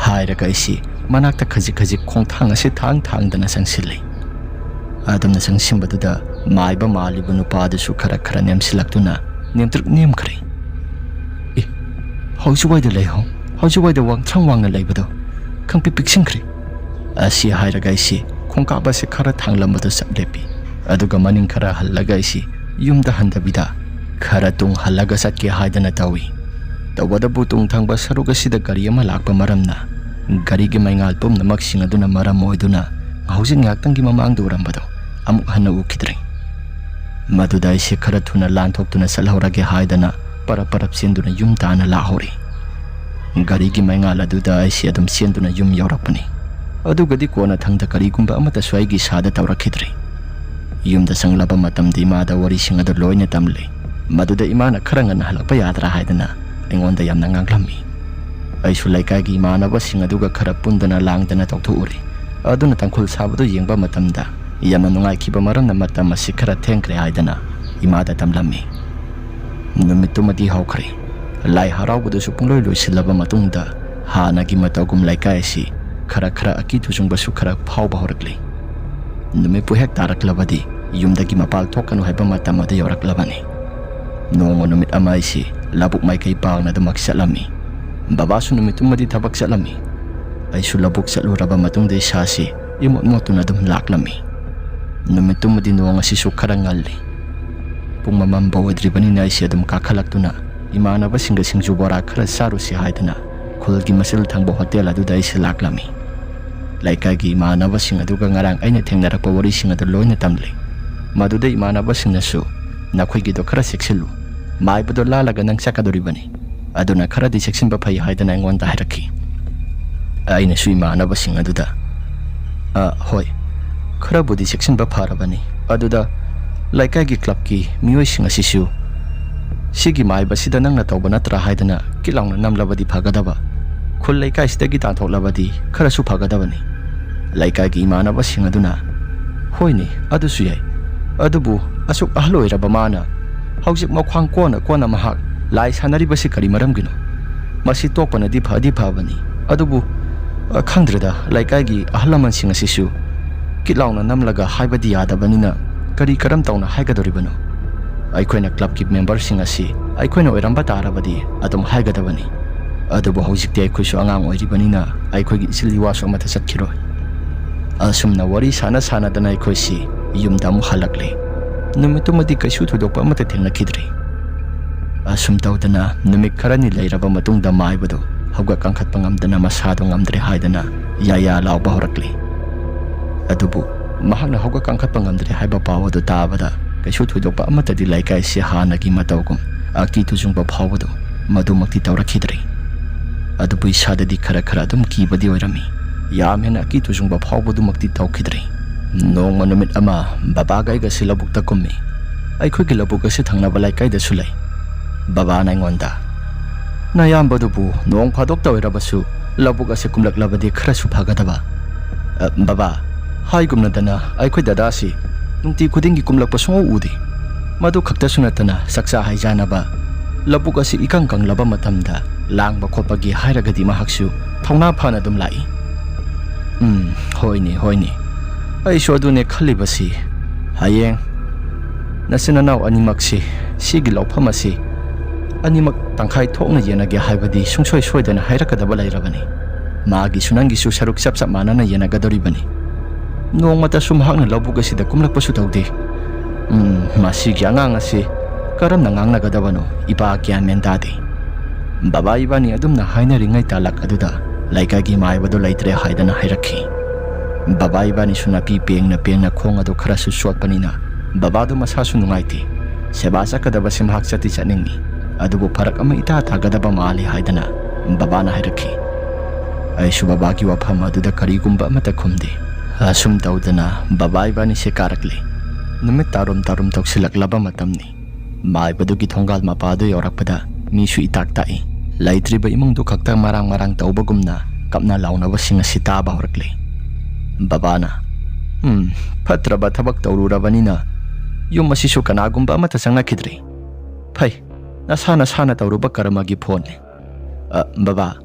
ꯍꯥꯏꯔꯒ ꯑꯩꯁꯤ ꯃꯅꯥꯛꯇ ꯈꯖꯤꯛ ꯈꯖꯤꯛ ꯈꯣꯡꯊꯥꯡ ꯑꯁꯤ ꯊꯥꯡ ꯊꯥꯡꯗꯅ ꯆꯪꯁꯤꯜꯂꯤ꯫ ꯑꯗꯨꯝꯅ ꯆꯪꯁꯤꯟꯕꯗꯨꯗ ꯃꯥꯏꯕ ꯃꯥꯜꯂꯤꯕ ꯅꯨꯄꯥ ꯑꯗꯨꯁꯨ ꯈꯔ ꯈꯔ ꯅꯦꯝꯁꯤꯜꯂꯛꯇꯨꯅ ꯅꯦꯝꯇ꯭ꯔꯤꯛ ꯅꯦꯝꯈ꯭ꯔꯦ꯫ "ꯑꯦ, ꯍꯧꯖꯤꯛꯋꯥꯏꯗ ꯂꯩꯍꯧ, ꯍꯧꯖꯤꯛꯋꯥꯏꯗ ꯋꯥꯡꯊ꯭ꯔꯪ ꯋꯥꯡꯅ ꯂꯩꯕꯗꯣ ꯈꯪꯄꯤꯛ ꯄꯤꯛꯁꯤꯟꯈ꯭ꯔꯦ" ꯑꯁꯤ ꯍꯥꯏꯔꯒ ꯑꯩꯁꯤ ꯈꯣꯡꯀꯥꯞ ꯑꯁꯤ ꯈꯔ ꯊꯥꯡꯂꯝꯕꯗꯨ ꯆꯞ ꯂꯦꯞꯄꯤ꯫ ꯑꯗꯨꯒ ꯃꯅꯤꯡ ꯈꯔ ꯍꯜꯂꯒ ꯑꯩꯁꯤ ꯌꯨꯝꯗ ꯍꯟꯗꯕꯤꯗ ꯈꯔ ꯇꯨꯡ ꯍꯜꯂꯒ ꯆꯠꯀꯦ ꯍꯥꯏꯗꯅ ꯇꯧꯏ꯫ ꯇꯧꯕꯇꯕꯨ ꯇꯨꯡ ꯊꯪꯕ ꯁꯔꯨꯛ ꯑꯁꯤꯗ ꯒꯥꯔꯤ ꯑꯃ ꯂꯥꯛꯄ ꯃꯔꯝꯅ ꯒꯥꯔꯤꯒꯤ ꯃꯩꯉꯥꯜ ꯄꯨꯝꯅꯃꯛꯁꯤꯡ ꯑꯗꯨꯅ ꯃꯔꯝ ꯑꯣꯏꯗꯨꯅ ꯍꯧꯖꯤꯛ ꯉꯥꯏꯍꯥꯛꯇꯪꯒꯤ ꯃꯃꯥꯡꯗ ꯎꯔꯝꯕꯗꯣ ꯑꯃꯨꯛ ꯍꯟꯅ ꯎꯈꯤꯗ꯭ꯔꯦ꯫ ꯃꯗꯨꯗ ꯑꯩꯁꯦ ꯈꯔ ꯊꯨꯅ ꯂꯥꯟꯊꯣꯛꯇꯨꯅ ꯆꯠꯍꯧꯔꯒꯦ ꯍꯥꯏꯗꯅ ꯄꯔꯞ ꯄꯔꯞ ꯆꯦꯟꯗꯨꯅ ꯌꯨꯝ ꯇꯥꯟꯅ ꯂꯥꯛꯍꯧꯔꯦ꯫ ꯒꯥꯔꯤꯒꯤ ꯃꯩꯉꯥꯜ ꯑꯗꯨꯗ ꯑꯩꯁꯦ ꯑꯗꯨꯝ ꯆꯦꯟꯗꯨꯅ ꯌꯨꯝ ꯌꯧꯔꯛꯄꯅꯤ꯫ ꯑꯗꯨꯒꯗꯤ ꯀꯣꯟꯅꯊꯪꯗ ꯀꯔꯤꯒꯨꯝꯕ ꯑꯃꯠꯇꯁꯨ ꯑꯩꯒꯤ ꯏꯁꯥꯗ ꯇꯧꯔꯛꯈꯤꯗ꯭ꯔꯦ꯫ ꯌꯨꯝꯗ ꯆꯪꯂꯕ ꯃꯇꯝꯗ ꯏꯃꯥꯗ ꯋꯥꯔꯤꯁꯤꯡ ꯑꯗꯨ ꯂꯣꯏꯅ ꯇꯝꯂꯦ꯫ ꯃꯗꯨꯗ ꯏꯃꯥꯅ ꯈꯔ ꯉꯟꯅ ꯍꯜꯂꯛꯄ ꯌꯥꯗ꯭ꯔꯥ ꯍꯥꯏꯗꯅ ꯑꯩꯉꯣꯟꯗ ꯌꯥꯝꯅ ꯉꯥꯡꯂꯝꯃꯤ꯫ ꯑꯩꯁꯨ ꯂꯩꯀꯥꯏꯒꯤ ꯏꯃꯥꯟꯅꯕꯁꯤꯡ ꯑꯗꯨꯒ ꯈꯔ ꯄꯨꯟꯗꯅ ꯂꯥꯡꯗꯅ ꯇꯧꯊꯣꯛꯎꯔꯦ꯫ ꯑꯗꯨꯅ ꯇꯥꯡꯈꯨꯜ ꯁꯥꯕꯗꯨ ꯌꯦꯡꯕ ꯃꯇꯝꯗ ꯌꯥꯝꯅ ꯅꯨꯡꯉꯥꯏꯈꯤꯕ ꯃꯔꯝꯅ ꯃꯇꯝ ꯑꯁꯤ ꯈꯔ ꯊꯦꯡꯈ꯭ꯔꯦ ꯍꯥꯏꯗꯅ ꯏꯃꯥꯗ ꯇꯝꯂꯝꯃꯤ꯫ ꯅꯨꯃꯤꯠꯇꯨꯃꯗꯤ ꯍꯧꯈ꯭ꯔꯦ꯫ ꯂꯥꯏ ꯍꯔꯥꯎꯕꯗꯨꯁꯨ ꯄꯨꯡꯂꯣꯏ ꯂꯣꯏꯁꯤꯜꯂꯕ ꯃꯇꯨꯡꯗ ꯍꯥꯟꯅꯒꯤ ꯃꯇꯧꯒꯨꯝ ꯂꯩꯀꯥꯏ ꯑꯁꯤ ꯈꯔ ꯈꯔ ꯑꯀꯤ ꯇꯨꯖꯨꯡꯕꯁꯨ ꯈꯔ ꯐꯥꯎꯕ ꯍꯧꯔꯛꯂꯤ꯫ ꯅꯨꯃꯤꯠꯄꯨ ꯍꯦꯛ ꯇꯥꯔꯛꯂꯕꯗꯤ ꯌꯨꯝꯗꯒꯤ ꯃꯄꯥꯜ ꯊꯣꯛꯀꯅꯨ ꯍꯥꯏꯕ ꯃꯇꯝ ꯑꯗꯨ ꯌꯧꯔꯛꯂꯕꯅꯤ꯫ ꯅꯣꯡꯃ ꯅꯨꯃꯤꯠ ꯑꯃ ꯑꯩꯁꯤ ꯂꯧꯕꯨꯛ ꯃꯥꯏꯀꯩ ꯄꯥꯡꯅ ꯑꯗꯨꯃꯛ ꯆꯠꯂꯝꯃꯤ꯫ ꯕꯕꯥꯁꯨ ꯅꯨꯃꯤꯠꯇꯨꯃꯗꯤ ꯊꯕꯛ ꯆꯠꯂꯝꯃꯤ꯫ ꯑꯩꯁꯨ ꯂꯧꯕꯨꯛ ꯆꯠꯂꯨꯔꯕ ꯃꯇꯨꯡꯗ ꯏꯁꯥꯁꯤ ꯏꯃꯣꯠ ꯃꯣꯠꯇꯨꯅ ꯑꯗꯨꯝ ꯂꯥꯛꯂꯝꯃꯤ꯫ ꯅꯨꯃꯤꯠꯇꯨꯃꯗꯤ ꯅꯣꯡ ꯑꯁꯤꯁꯨ ꯈꯔ ꯉꯜꯂꯤ꯫ ꯄꯨꯡ ꯃꯝꯕ ꯑꯣꯏꯗ꯭ꯔꯤꯕꯅꯤꯅ ꯑꯩꯁꯦ ꯑꯗꯨꯝ ꯀꯥꯈꯠꯂꯛꯇꯨꯅ ꯏꯃꯥꯟꯅꯕꯁꯤꯡꯒ ꯁꯤꯡꯖꯨ ꯕꯣꯔꯥ ꯈꯔ ꯆꯥꯔꯨꯁꯤ ꯍꯥꯏꯗꯨꯅ ꯈꯨꯜꯒꯤ ꯃꯆꯤꯜ ꯊꯪꯕ ꯍꯣꯇꯦꯜ ꯑꯗꯨꯗ ꯑꯩꯁꯦ ꯂꯥꯛꯂꯝꯃꯤ꯫ ꯂꯩꯀꯥꯏꯒꯤ ꯏꯃꯥꯟꯅꯕꯁꯤꯡ ꯑꯗꯨꯒ ꯉꯔꯥꯡ ꯑꯩꯅ ꯊꯦꯡꯅꯔꯛꯄ ꯋꯥꯔꯤꯁꯤꯡ ꯑꯗꯨ ꯂꯣꯏꯅ ꯇꯝꯂꯤ꯫ ꯃꯗꯨꯗ ꯏꯃꯥꯟꯅꯕꯁꯤꯡꯅꯁꯨ "ꯅꯈꯣꯏꯒꯤꯗꯣ ꯈꯔ ꯆꯦꯛꯁꯤꯜꯂꯨ, ꯃꯥꯏꯕꯗꯣ ꯂꯥꯜꯂꯒ ꯅꯪ ꯆꯠꯀꯗꯧꯔꯤꯕꯅꯤ, ꯑꯗꯨꯅ ꯈꯔꯗꯤ ꯆꯦꯛꯁꯤꯟꯕ ꯐꯩ" ꯍꯥꯏꯗꯅ ꯑꯩꯉꯣꯟꯗ ꯍꯥꯏꯔꯛꯈꯤ꯫ ꯑꯩꯅꯁꯨ ꯏꯃꯥꯟꯅꯕꯁꯤꯡ ꯑꯗꯨꯗ, "ꯑ, ꯍꯣꯏ, ꯈꯔꯕꯨꯗꯤ ꯆꯦꯛꯁꯤꯟꯕ ꯐꯔꯕꯅꯤ꯫ ꯑꯗꯨꯗ ꯂꯩꯀꯥꯏꯒꯤ ꯀ꯭ꯂꯕꯀꯤ ꯃꯤꯑꯣꯏꯁꯤꯡ ꯑꯁꯤꯁꯨ ꯁꯤꯒꯤ ꯃꯥꯏꯕꯁꯤꯗ ꯅꯪꯅ ꯇꯧꯕ ꯅꯠꯇ꯭ꯔꯥ ꯍꯥꯏꯗꯅ ꯀꯤꯠ ꯂꯥꯎꯅ ꯅꯝꯂꯕꯗꯤ ꯐꯒꯗꯕ, ꯈꯨꯜ ꯂꯩꯀꯥꯏꯁꯤꯗꯒꯤ ꯇꯥꯟꯊꯣꯛꯂꯕꯗꯤ ꯈꯔꯁꯨ ꯐꯒꯗꯕꯅꯤ"꯫ ꯂꯩꯀꯥꯏꯒꯤ ꯏꯃꯥꯟꯅꯕꯁꯤꯡ ꯑꯗꯨꯅ, "ꯍꯣꯏꯅꯦ, ꯑꯗꯨꯁꯨ ꯌꯥꯏ, ꯑꯗꯨꯕꯨ ꯑꯁꯨꯛ ꯑꯍꯜ ꯑꯣꯏꯔꯕ ꯃꯥꯅ ꯍꯧꯖꯤꯛ ꯃꯈ꯭ꯋꯥꯡ ꯀꯣꯟꯅ ꯀꯣꯟꯅ ꯃꯍꯥꯛ ꯂꯥꯏ ꯁꯥꯟꯅꯔꯤꯕꯁꯤ ꯀꯔꯤ ꯃꯔꯝꯒꯤꯅꯣ? ꯃꯁꯤ ꯇꯣꯛꯄꯅꯗꯤ ꯐꯗꯤ ꯐꯕꯅꯤ, ꯑꯗꯨꯕꯨ, ꯑ, ꯈꯪꯗ꯭ꯔꯦꯗ, ꯂꯩꯀꯥꯏꯒꯤ ꯑꯍꯜ ꯂꯃꯟꯁꯤꯡ ꯑꯁꯤꯁꯨ ꯀꯤꯠ ꯂꯥꯎꯅ ꯅꯝꯂꯒ ꯍꯥꯏꯕꯗꯤ ꯌꯥꯗꯕꯅꯤꯅ ꯀꯔꯤ ꯀꯔꯝ ꯇꯧꯅ ꯍꯥꯏꯒꯗꯧꯔꯤꯕꯅꯣ? ꯑꯩꯈꯣꯏꯅ ꯀ꯭ꯂꯕꯀꯤ ꯃꯦꯝꯕꯔꯁꯤꯡ ꯑꯁꯤ ꯑꯩꯈꯣꯏꯅ ꯑꯣꯏꯔꯝꯕ ꯇꯥꯔꯕꯗꯤ ꯑꯗꯨꯝ ꯍꯥꯏꯒꯗꯕꯅꯤ꯫ ꯑꯗꯨꯕꯨ ꯍꯧꯖꯤꯛꯇꯤ ꯑꯩꯈꯣꯏꯁꯨ ꯑꯉꯥꯡ ꯑꯣꯏꯔꯤꯕꯅꯤꯅ ꯑꯩꯈꯣꯏꯒꯤ ꯏꯆꯤꯜ ꯏꯋꯥꯁꯨ ꯑꯃꯠꯇ ꯆꯠꯈꯤꯔꯣꯏ"꯫ ꯑꯁꯨꯝꯅ ꯋꯥꯔꯤ ꯁꯥꯟꯅ ꯁꯥꯟꯅꯗꯅ ꯑꯩꯈꯣꯏꯁꯤ ꯌꯨꯝꯗ ꯑꯃꯨꯛ ꯍꯜꯂꯛꯂꯦ꯫ ꯅꯨꯃꯤꯠꯇꯨꯃꯗꯤ ꯀꯩꯁꯨ ꯊꯣꯏꯗꯣꯛꯄ ꯑꯃꯠꯇ ꯊꯦꯡꯅꯈꯤꯗ꯭ꯔꯤ꯫ ꯑꯁꯨꯝ ꯇꯧꯗꯅ ꯅꯨꯃꯤꯠ ꯈꯔꯅꯤ ꯂꯩꯔꯕ ꯃꯇꯨꯡꯗ ꯃꯥꯏꯕꯗꯨ ꯍꯧꯒꯠ ꯀꯥꯡꯈꯠꯄ ꯉꯝꯗꯅ ꯃꯁꯥꯗꯨ ꯉꯝꯗ꯭ꯔꯦ ꯍꯥꯏꯗꯅ ꯌꯥ ꯌꯥ ꯂꯥꯎꯕ ꯍꯧꯔꯛꯂꯤ꯫ ꯑꯗꯨꯕꯨ ꯃꯍꯥꯛꯅ ꯍꯧꯒꯠ ꯀꯥꯡꯈꯠꯄ ꯉꯝꯗ꯭ꯔꯦ ꯍꯥꯏꯕ ꯄꯥꯎ ꯑꯗꯨ ꯇꯥꯕꯗ ꯀꯩꯁꯨ ꯊꯣꯏꯗꯣꯛꯄ ꯑꯃꯠꯇꯗꯤ ꯂꯩꯀꯥꯏꯁꯤ ꯍꯥꯟꯅꯒꯤ ꯃꯇꯧꯒꯨꯝ ꯑꯀꯤ ꯇꯨꯖꯨꯡꯕ ꯐꯥꯎꯕꯗꯨ ꯃꯗꯨꯃꯛꯇꯤ ꯇꯧꯔꯛꯈꯤꯗ꯭ꯔꯦ꯫ ꯑꯗꯨꯕꯨ ꯏꯁꯥꯗꯗꯤ ꯈꯔ ꯈꯔ ꯑꯗꯨꯝ ꯀꯤꯕꯗꯤ ꯑꯣꯏꯔꯝꯃꯤ꯫ ꯌꯥꯝ ꯍꯦꯟꯅ ꯑꯀꯤ ꯇꯨꯖꯨꯡꯕ ꯐꯥꯎꯕꯗꯨꯃꯛꯇꯤ ꯇꯧꯈꯤꯗ꯭ꯔꯦ꯫ ꯅꯣꯡꯃ ꯅꯨꯃꯤꯠ ꯑꯃ ꯕꯕꯥꯒ ꯑꯩꯒꯁꯤ ꯂꯧꯕꯨꯛꯇ ꯀꯨꯝꯃꯤ꯫ ꯑꯩꯈꯣꯏꯒꯤ ꯂꯧꯕꯨꯛ ꯑꯁꯤ ꯊꯪꯅꯕ ꯂꯩꯀꯥꯏꯗꯁꯨ ꯂꯩ꯫ ꯕꯕꯥꯅ ꯑꯩꯉꯣꯟꯗ, "ꯅꯌꯥꯝꯕꯗꯨꯕꯨ ꯅꯣꯡ ꯐꯥꯗꯣꯛꯇ ꯑꯣꯏꯔꯕꯁꯨ ꯂꯧꯕꯨꯛ ꯑꯁꯤ ꯀꯨꯝꯂꯛꯂꯕꯗꯤ ꯈꯔꯁꯨ ꯐꯒꯗꯕ꯫ ꯑ, ꯕꯕꯥ, ꯍꯥꯏꯒꯨꯝꯅꯗꯅ ꯑꯩꯈꯣꯏ ꯗꯗꯥꯁꯤ ꯅꯨꯡꯇꯤ ꯈꯨꯗꯤꯡꯒꯤ ꯀꯨꯝꯂꯛꯄ ꯁꯨꯡꯎ ꯎꯗꯦ꯫ ꯃꯗꯨ ꯈꯛꯇꯁꯨ ꯅꯠꯇꯅ ꯆꯥꯛꯆꯥ ꯍꯩꯖꯥꯅꯕ ꯂꯧꯕꯨꯛ ꯑꯁꯤ ꯏꯀꯪ ꯀꯪꯂꯕ ꯃꯇꯝꯗ ꯂꯥꯡꯕ ꯈꯣꯠꯄꯒꯤ ꯍꯥꯏꯔꯒꯗꯤ ꯃꯍꯥꯛꯁꯨ ꯊꯧꯅꯥ ꯐꯅ ꯑꯗꯨꯝ ꯂꯥꯛꯏ"꯫ ꯎꯝ, ꯍꯣꯏꯅꯦ, ꯍꯣꯏꯅꯦ꯫ ꯑꯩꯁꯨ ꯑꯗꯨꯅꯦ ꯈꯜꯂꯤꯕꯁꯤ꯫ ꯍꯌꯦꯡ ꯅꯆꯤꯟ ꯅꯅꯥꯎ ꯑꯅꯤꯃꯛꯁꯤ ꯁꯤꯒꯤ ꯂꯧꯐꯝ ꯑꯁꯤ ꯑꯅꯤꯃꯛ ꯇꯪꯈꯥꯏ ꯊꯣꯛꯅ ꯌꯦꯟꯅꯒꯦ ꯍꯥꯏꯕꯗꯤ ꯁꯨꯡꯁꯣꯏ ꯁꯣꯏꯗꯅ ꯍꯥꯏꯔꯛꯀꯗꯕ ꯂꯩꯔꯕꯅꯤ꯫ ꯃꯥꯒꯤꯁꯨ ꯅꯪꯒꯤꯁꯨ ꯁꯔꯨꯛ ꯆꯞ ꯆꯞ ꯃꯥꯟꯅꯅ ꯌꯦꯟꯅꯒꯗꯧꯔꯤꯕꯅꯤ꯫ ꯅꯣꯡꯃꯇꯁꯨ ꯃꯍꯥꯛꯅ ꯂꯧꯕꯨꯛ ꯑꯁꯤꯗ ꯀꯨꯝꯂꯛꯄꯁꯨ ꯇꯧꯗꯦ꯫ ꯎꯝ, ꯃꯁꯤꯒꯤ ꯑꯉꯥꯡ ꯑꯁꯤ ꯀꯔꯝꯅ ꯉꯥꯡꯅꯒꯗꯕꯅꯣ? ꯏꯄꯥ ꯒ꯭ꯌꯥꯟ ꯃꯦꯟ ꯇꯥꯗꯦ꯫ ꯕꯕꯥ ꯏꯕꯥꯅꯤ ꯑꯗꯨꯝꯅ ꯍꯥꯏꯅꯔꯤꯉꯩ ꯇꯥꯂꯛ ꯑꯗꯨꯗ ꯂꯩꯀꯥꯏꯒꯤ ꯃꯥꯏꯕꯗꯨ ꯂꯩꯇ꯭ꯔꯦ ꯍꯥꯏꯗꯅ ꯍꯥꯏꯔꯛꯈꯤ꯫ ꯕꯕꯥ ꯏꯕꯥꯅꯤꯁꯨ ꯅꯥꯄꯤ ꯄꯦꯡꯅ ꯄꯦꯡꯅ ꯈꯣꯡ ꯑꯗꯨ ꯈꯔꯁꯨ ꯆꯣꯠꯄꯅꯤꯅ ꯕꯕꯥꯗꯨ ꯃꯁꯥꯁꯨ ꯅꯨꯡꯉꯥꯏꯇꯦ꯫ ꯁꯦꯕꯥ ꯆꯠꯀꯗꯕꯁꯤ ꯃꯍꯥꯛ ꯆꯠꯇꯤ ꯆꯠꯅꯤꯡꯏ, ꯑꯗꯨꯕꯨ ꯐꯔꯛ ꯑꯃ ꯏꯇꯥ ꯇꯥꯒꯗꯕ ꯃꯥꯜꯂꯤ ꯍꯥꯏꯗꯅ ꯕꯕꯥꯅ ꯍꯥꯏꯔꯛꯈꯤ꯫ ꯑꯩꯁꯨ ꯕꯕꯥꯒꯤ ꯋꯥꯐꯝ ꯑꯗꯨꯗ ꯀꯔꯤꯒꯨꯝꯕ ꯑꯃꯠꯇ ꯈꯨꯝꯗꯦ꯫ ꯑꯁꯨꯝ ꯇꯧꯗꯅ ꯕꯕꯥ ꯏꯕꯥꯅꯤꯁꯦ ꯀꯥꯔꯛꯂꯦ꯫ ꯅꯨꯃꯤꯠ ꯇꯥꯔꯨꯝ ꯇꯥꯔꯨꯝ ꯇꯧꯁꯤꯜꯂꯛꯂꯕ ꯃꯇꯝꯅꯤ꯫ ꯃꯥꯏꯕꯗꯨꯒꯤ ꯊꯣꯡꯒꯥꯜ ꯃꯄꯥꯗꯨ ꯌꯧꯔꯛꯄꯗ ꯃꯤꯁꯨ ꯏꯇꯥꯛ ꯇꯥꯛꯏ꯫ ꯂꯩꯇ꯭ꯔꯤꯕ ꯏꯃꯨꯡꯗꯨ ꯈꯛꯇ ꯃꯔꯥꯡ ꯃꯔꯥꯡ ꯇꯧꯕꯒꯨꯝꯅ ꯀꯞꯅ ꯂꯥꯎꯅꯕꯁꯤꯡ ꯑꯁꯤ ꯇꯥꯕ ꯍꯧꯔꯛꯂꯦ꯫ ꯕꯕꯥꯅ, "ꯎꯝ, ꯐꯠꯇ꯭ꯔꯕ ꯊꯕꯛ ꯇꯧꯔꯨꯔꯕꯅꯤꯅ ꯌꯨꯝ ꯑꯁꯤꯁꯨ ꯀꯅꯥꯒꯨꯝꯕ ꯑꯃꯠꯇ ꯆꯪꯂꯛꯈꯤꯗ꯭ꯔꯤ꯫ ꯐꯩ, ꯅꯁꯥ ꯅꯁꯥꯅ ꯇꯧꯔꯨꯕ ꯀꯔꯃꯒꯤ ꯐꯣꯟꯅꯤ꯫ ꯑ, ꯕꯕꯥ,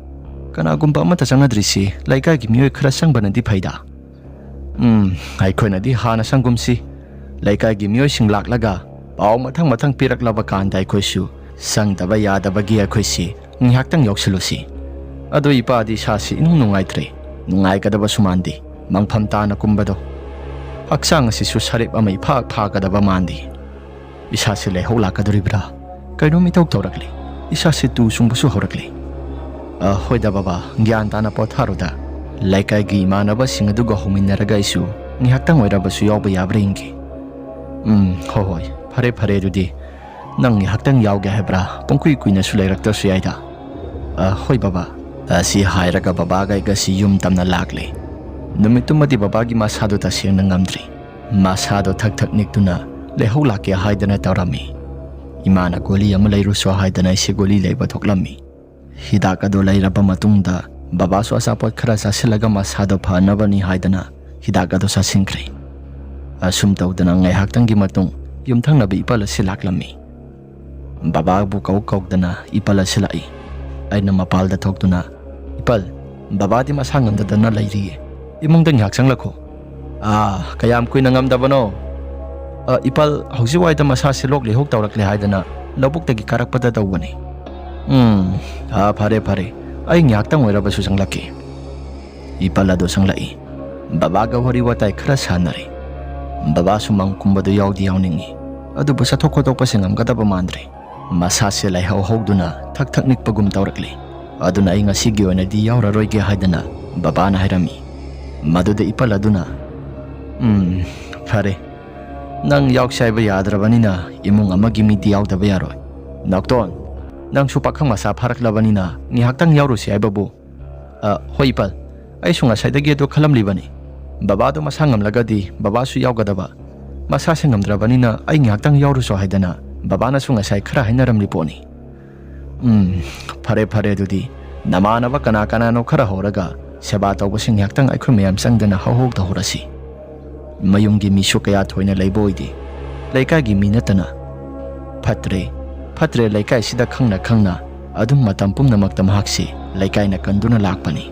ꯀꯅꯥꯒꯨꯝꯕ ꯑꯃꯠꯇ ꯆꯪꯅꯗ꯭ꯔꯤꯁꯤ ꯂꯩꯀꯥꯏꯒꯤ ꯃꯤꯑꯣꯏ ꯈꯔ ꯆꯪꯕꯅꯗꯤ ꯐꯩꯗ꯫ ꯎꯝ, ꯑꯩꯈꯣꯏꯅꯗꯤ ꯍꯥꯟꯅ ꯁꯪꯒꯨꯝꯁꯤ꯫ ꯂꯩꯀꯥꯏꯒꯤ ꯃꯤꯑꯣꯏꯁꯤꯡ ꯂꯥꯛꯂꯒ ꯄꯥꯎ ꯃꯊꯪ ꯃꯊꯪ ꯄꯤꯔꯛꯂꯕ ꯀꯥꯟꯗ ꯑꯩꯈꯣꯏꯁꯨ ꯁꯪꯗꯕ ꯌꯥꯗꯕꯒꯤ ꯑꯩꯈꯣꯏꯁꯤ ꯉꯥꯏꯍꯥꯛꯇꯪ ꯌꯥꯎꯁꯤꯜꯂꯨꯁꯤ꯫ ꯑꯗꯨ ꯏꯄꯥꯗꯤ ꯏꯁꯥꯁꯤ ꯏꯅꯨꯡ ꯅꯨꯡꯉꯥꯏꯇ꯭ꯔꯦ꯫ ꯅꯨꯡꯉꯥꯏꯒꯗꯕꯁꯨ ꯃꯥꯟꯗꯦ꯫ ꯃꯪꯐꯝ ꯇꯥꯅ ꯀꯨꯝꯕꯗꯣ꯫ ꯍꯛꯆꯥꯡ ꯑꯁꯤꯁꯨ ꯁꯔꯦꯞ ꯑꯃ ꯏꯐꯥ ꯐꯥꯒꯗꯕ ꯃꯥꯟꯗꯦ꯫ ꯏꯁꯥꯁꯤ ꯂꯩꯍꯧ ꯂꯥꯛꯀꯗꯧꯔꯤꯕ꯭ꯔꯥ? ꯀꯩꯅꯣꯝ ꯏꯇꯧ ꯇꯧꯔꯛꯂꯦ꯫ ꯏꯁꯥꯁꯤ ꯇꯨ ꯆꯨꯡꯕꯁꯨ ꯍꯧꯔꯛꯂꯦ꯫ ꯑ, ꯍꯣꯏꯗ ꯕꯕꯥ, ꯒ꯭ꯌꯥꯟ ꯇꯥꯅ ꯄꯣꯊꯥꯔꯨꯗ꯫ ꯂꯩꯀꯥꯏꯒꯤ ꯏꯃꯥꯟꯅꯕꯁꯤꯡ ꯑꯗꯨꯒ ꯍꯧꯃꯤꯟꯅꯔꯒ ꯑꯩꯁꯨ ꯉꯥꯏꯍꯥꯛꯇꯪ ꯑꯣꯏꯔꯕꯁꯨ ꯌꯥꯎꯕ ꯌꯥꯕ꯭ꯔꯥ ꯌꯦꯡꯒꯦ꯫ ꯎꯝ, ꯍꯣꯏ ꯍꯣꯏ, ꯐꯔꯦ ꯐꯔꯦ ꯑꯗꯨꯗꯤ꯫ ꯅꯪ ꯉꯥꯏꯍꯥꯛꯇꯪ ꯌꯥꯎꯒꯦ ꯍꯥꯏꯕ꯭ꯔꯥ? ꯄꯨꯡꯀꯨꯏ ꯀꯨꯏꯅꯁꯨ ꯂꯩꯔꯛꯇ꯭ꯔꯁꯨ ꯌꯥꯏꯗ꯫ ꯑ, ꯍꯣꯏ ꯕꯕꯥ꯫ ꯑꯁꯤ ꯍꯥꯏꯔꯒ ꯕꯕꯥꯒ ꯑꯩꯒꯁꯤ ꯌꯨꯝ ꯇꯝꯅ ꯂꯥꯛꯂꯦ꯫ ꯅꯨꯃꯤꯠꯇꯨꯃꯗꯤ ꯕꯕꯥꯒꯤ ꯃꯁꯥꯗꯨ ꯇꯁꯦꯡꯅ ꯉꯝꯗ꯭ꯔꯤ꯫ ꯃꯁꯥꯗꯣ ꯊꯛ ꯊꯛ ꯅꯤꯛꯇꯨꯅ ꯂꯩꯍꯧ ꯂꯥꯛꯀꯦ ꯍꯥꯏꯗꯅ ꯇꯧꯔꯝꯃꯤ꯫ ꯏꯃꯥꯅ ꯒꯨꯂꯤ ꯑꯃ ꯂꯩꯔꯨꯁꯣ ꯍꯥꯏꯗꯅ ꯑꯩꯁꯦ ꯒꯨꯂꯤ ꯂꯩꯕ ꯊꯣꯛꯂꯝꯃꯤ꯫ ꯍꯤꯗꯥꯛ ꯑꯗꯨ ꯂꯩꯔꯕ ꯃꯇꯨꯡꯗ ꯕꯕꯥꯁꯨ ꯑꯆꯥꯄꯣꯠ ꯈꯔ ꯆꯥꯁꯤꯜꯂꯒ ꯃꯁꯥꯗꯣ ꯐꯅꯕꯅꯤ ꯍꯥꯏꯗꯅ ꯍꯤꯗꯥꯛ ꯑꯗꯨ ꯆꯥꯁꯤꯟꯈ꯭ꯔꯦ꯫ ꯑꯁꯨꯝ ꯇꯧꯗꯅ ꯉꯥꯏꯍꯥꯛꯇꯪꯒꯤ ꯃꯇꯨꯡ ꯌꯨꯝꯊꯪꯅꯕ ꯏꯄꯥꯜ ꯑꯁꯤ ꯂꯥꯛꯂꯝꯃꯤ꯫ ꯕꯕꯥꯕꯨ ꯀꯧ ꯀꯧꯗꯅ ꯏꯄꯥꯜ ꯑꯁꯤ ꯂꯥꯛꯏ꯫ ꯑꯩꯅ ꯃꯄꯥꯜꯗ ꯊꯣꯛꯇꯨꯅ, "ꯏꯄꯥꯜ, ꯕꯕꯥꯗꯤ ꯃꯁꯥ ꯉꯝꯗꯗꯅ ꯂꯩꯔꯤꯌꯦ꯫ ꯏꯃꯨꯡꯗ ꯉꯥꯏꯍꯥꯛ ꯆꯪꯂꯛꯈꯣ꯫" "ꯑꯥ, ꯀꯌꯥꯝ ꯀꯨꯏꯅ ꯉꯝꯗꯕꯅꯣ?" "ꯑ, ꯏꯄꯥꯜ ꯍꯧꯖꯤꯛ ꯋꯥꯏꯗ ꯃꯁꯥꯁꯦ ꯂꯣꯛ ꯂꯩꯍꯧ ꯇꯧꯔꯛꯂꯦ ꯍꯥꯏꯗꯅ ꯂꯧꯕꯨꯛꯇꯒꯤ ꯀꯥꯔꯛꯄꯗ ꯇꯧꯕꯅꯤ꯫" "ꯎꯝ, ꯑ, ꯐꯔꯦ, ꯐꯔꯦ꯫ ꯑꯩ ꯉꯥꯏꯍꯥꯛꯇꯪ ꯑꯣꯏꯔꯕꯁꯨ ꯆꯪꯂꯛꯀꯦ꯫" ꯏꯄꯥꯜ ꯑꯗꯨ ꯆꯪꯂꯛꯏ꯫ ꯕꯕꯥꯒ ꯋꯥꯔꯤ ꯋꯥꯇꯥꯏ ꯈꯔ ꯁꯥꯟꯅꯔꯤ꯫ ꯕꯕꯥꯁꯨ ꯃꯪ ꯀꯨꯝꯕꯗꯨ ꯌꯥꯎꯗꯤ ꯌꯥꯎꯅꯤꯡꯏ, ꯑꯗꯨꯕꯨ ꯆꯠꯊꯣꯛ ꯈꯣꯠꯇꯣꯛꯄꯁꯦ ꯉꯝꯒꯗꯕ ꯃꯥꯟꯗ꯭ꯔꯦ꯫ ꯃꯁꯥꯁꯦ ꯂꯥꯏꯍꯧ ꯍꯧꯗꯨꯅ ꯊꯛ ꯊꯛ ꯅꯤꯛꯄꯒꯨꯝ ꯇꯧꯔꯛꯂꯤ꯫ ꯑꯗꯨꯅ ꯑꯩ ꯉꯁꯤꯒꯤ ꯑꯣꯏꯅꯗꯤ ꯌꯥꯎꯔꯔꯣꯏꯒꯦ ꯍꯥꯏꯗꯅ ꯕꯕꯥꯅ ꯍꯥꯏꯔꯝꯃꯤ꯫ ꯃꯗꯨꯗ ꯏꯄꯥꯜ ꯑꯗꯨꯅ, "ꯎꯝ, ꯐꯔꯦ꯫ ꯅꯪ ꯌꯥꯎꯁꯦ ꯍꯥꯏꯕ ꯌꯥꯗ꯭ꯔꯕꯅꯤꯅ ꯏꯃꯨꯡ ꯑꯃꯒꯤ ꯃꯤꯗꯤ ꯌꯥꯎꯗꯕ ꯌꯥꯔꯣꯏ꯫ ꯅꯥꯎꯇꯣꯟ, ꯅꯪꯁꯨ ꯄꯥꯈꯪ ꯃꯆꯥ ꯐꯥꯔꯛꯂꯕꯅꯤꯅ ꯉꯥꯏꯍꯥꯛꯇꯪ ꯌꯥꯎꯔꯨꯁꯤ ꯍꯥꯏꯕꯕꯨ?" "ꯑ, ꯍꯣꯏ ꯏꯄꯥꯜ, ꯑꯩꯁꯨ ꯉꯁꯥꯏꯗꯒꯤ ꯑꯗꯨ ꯈꯜꯂꯝꯂꯤꯕꯅꯤ꯫ ꯕꯕꯥꯗꯣ ꯃꯁꯥ ꯉꯝꯂꯒꯗꯤ ꯕꯕꯥꯁꯨ ꯌꯥꯎꯒꯗꯕ꯫ ꯃꯁꯥꯁꯦ ꯉꯝꯗ꯭ꯔꯕꯅꯤꯅ ꯑꯩ ꯉꯥꯏꯍꯥꯛꯇꯪ ꯌꯥꯎꯔꯨꯁꯣ ꯍꯥꯏꯗꯅ ꯕꯕꯥꯅꯁꯨ ꯉꯁꯥꯏ ꯈꯔ ꯍꯥꯏꯅꯔꯝꯂꯤ ꯄꯣꯠꯅꯤ꯫" "ꯎꯝ, ꯐꯔꯦ, ꯐꯔꯦ, ꯑꯗꯨꯗꯤ ꯅꯃꯥꯟꯅꯕ ꯀꯅꯥ ꯀꯅꯥꯅꯣ ꯈꯔ ꯍꯧꯔꯒ ꯁꯦꯕꯥ ꯇꯧꯕꯁꯤꯡ ꯉꯥꯏꯍꯥꯛꯇꯪ ꯑꯩꯈꯣꯏ ꯃꯌꯥꯝ ꯆꯪꯗꯅ ꯍꯧꯍꯧ ꯇꯧꯍꯧꯔꯁꯤ꯫ ꯃꯌꯨꯝꯒꯤ ꯃꯤꯁꯨ ꯀꯌꯥ ꯊꯣꯏꯅ ꯂꯩꯕ ꯑꯣꯏꯗꯦ꯫ ꯂꯩꯀꯥꯏꯒꯤ ꯃꯤ ꯅꯠꯇꯅ꯫" ꯐꯠꯇ꯭ꯔꯦ, ꯐꯠꯇ꯭ꯔꯦ, ꯂꯩꯀꯥꯏꯁꯤꯗ ꯈꯪꯅ ꯈꯪꯅ ꯑꯗꯨꯝ ꯃꯇꯝ ꯄꯨꯝꯅꯃꯛꯇ ꯃꯍꯥꯛꯁꯤ ꯂꯩꯀꯥꯏꯅ ꯀꯟꯗꯨꯅ ꯂꯥꯛꯄꯅꯤ꯫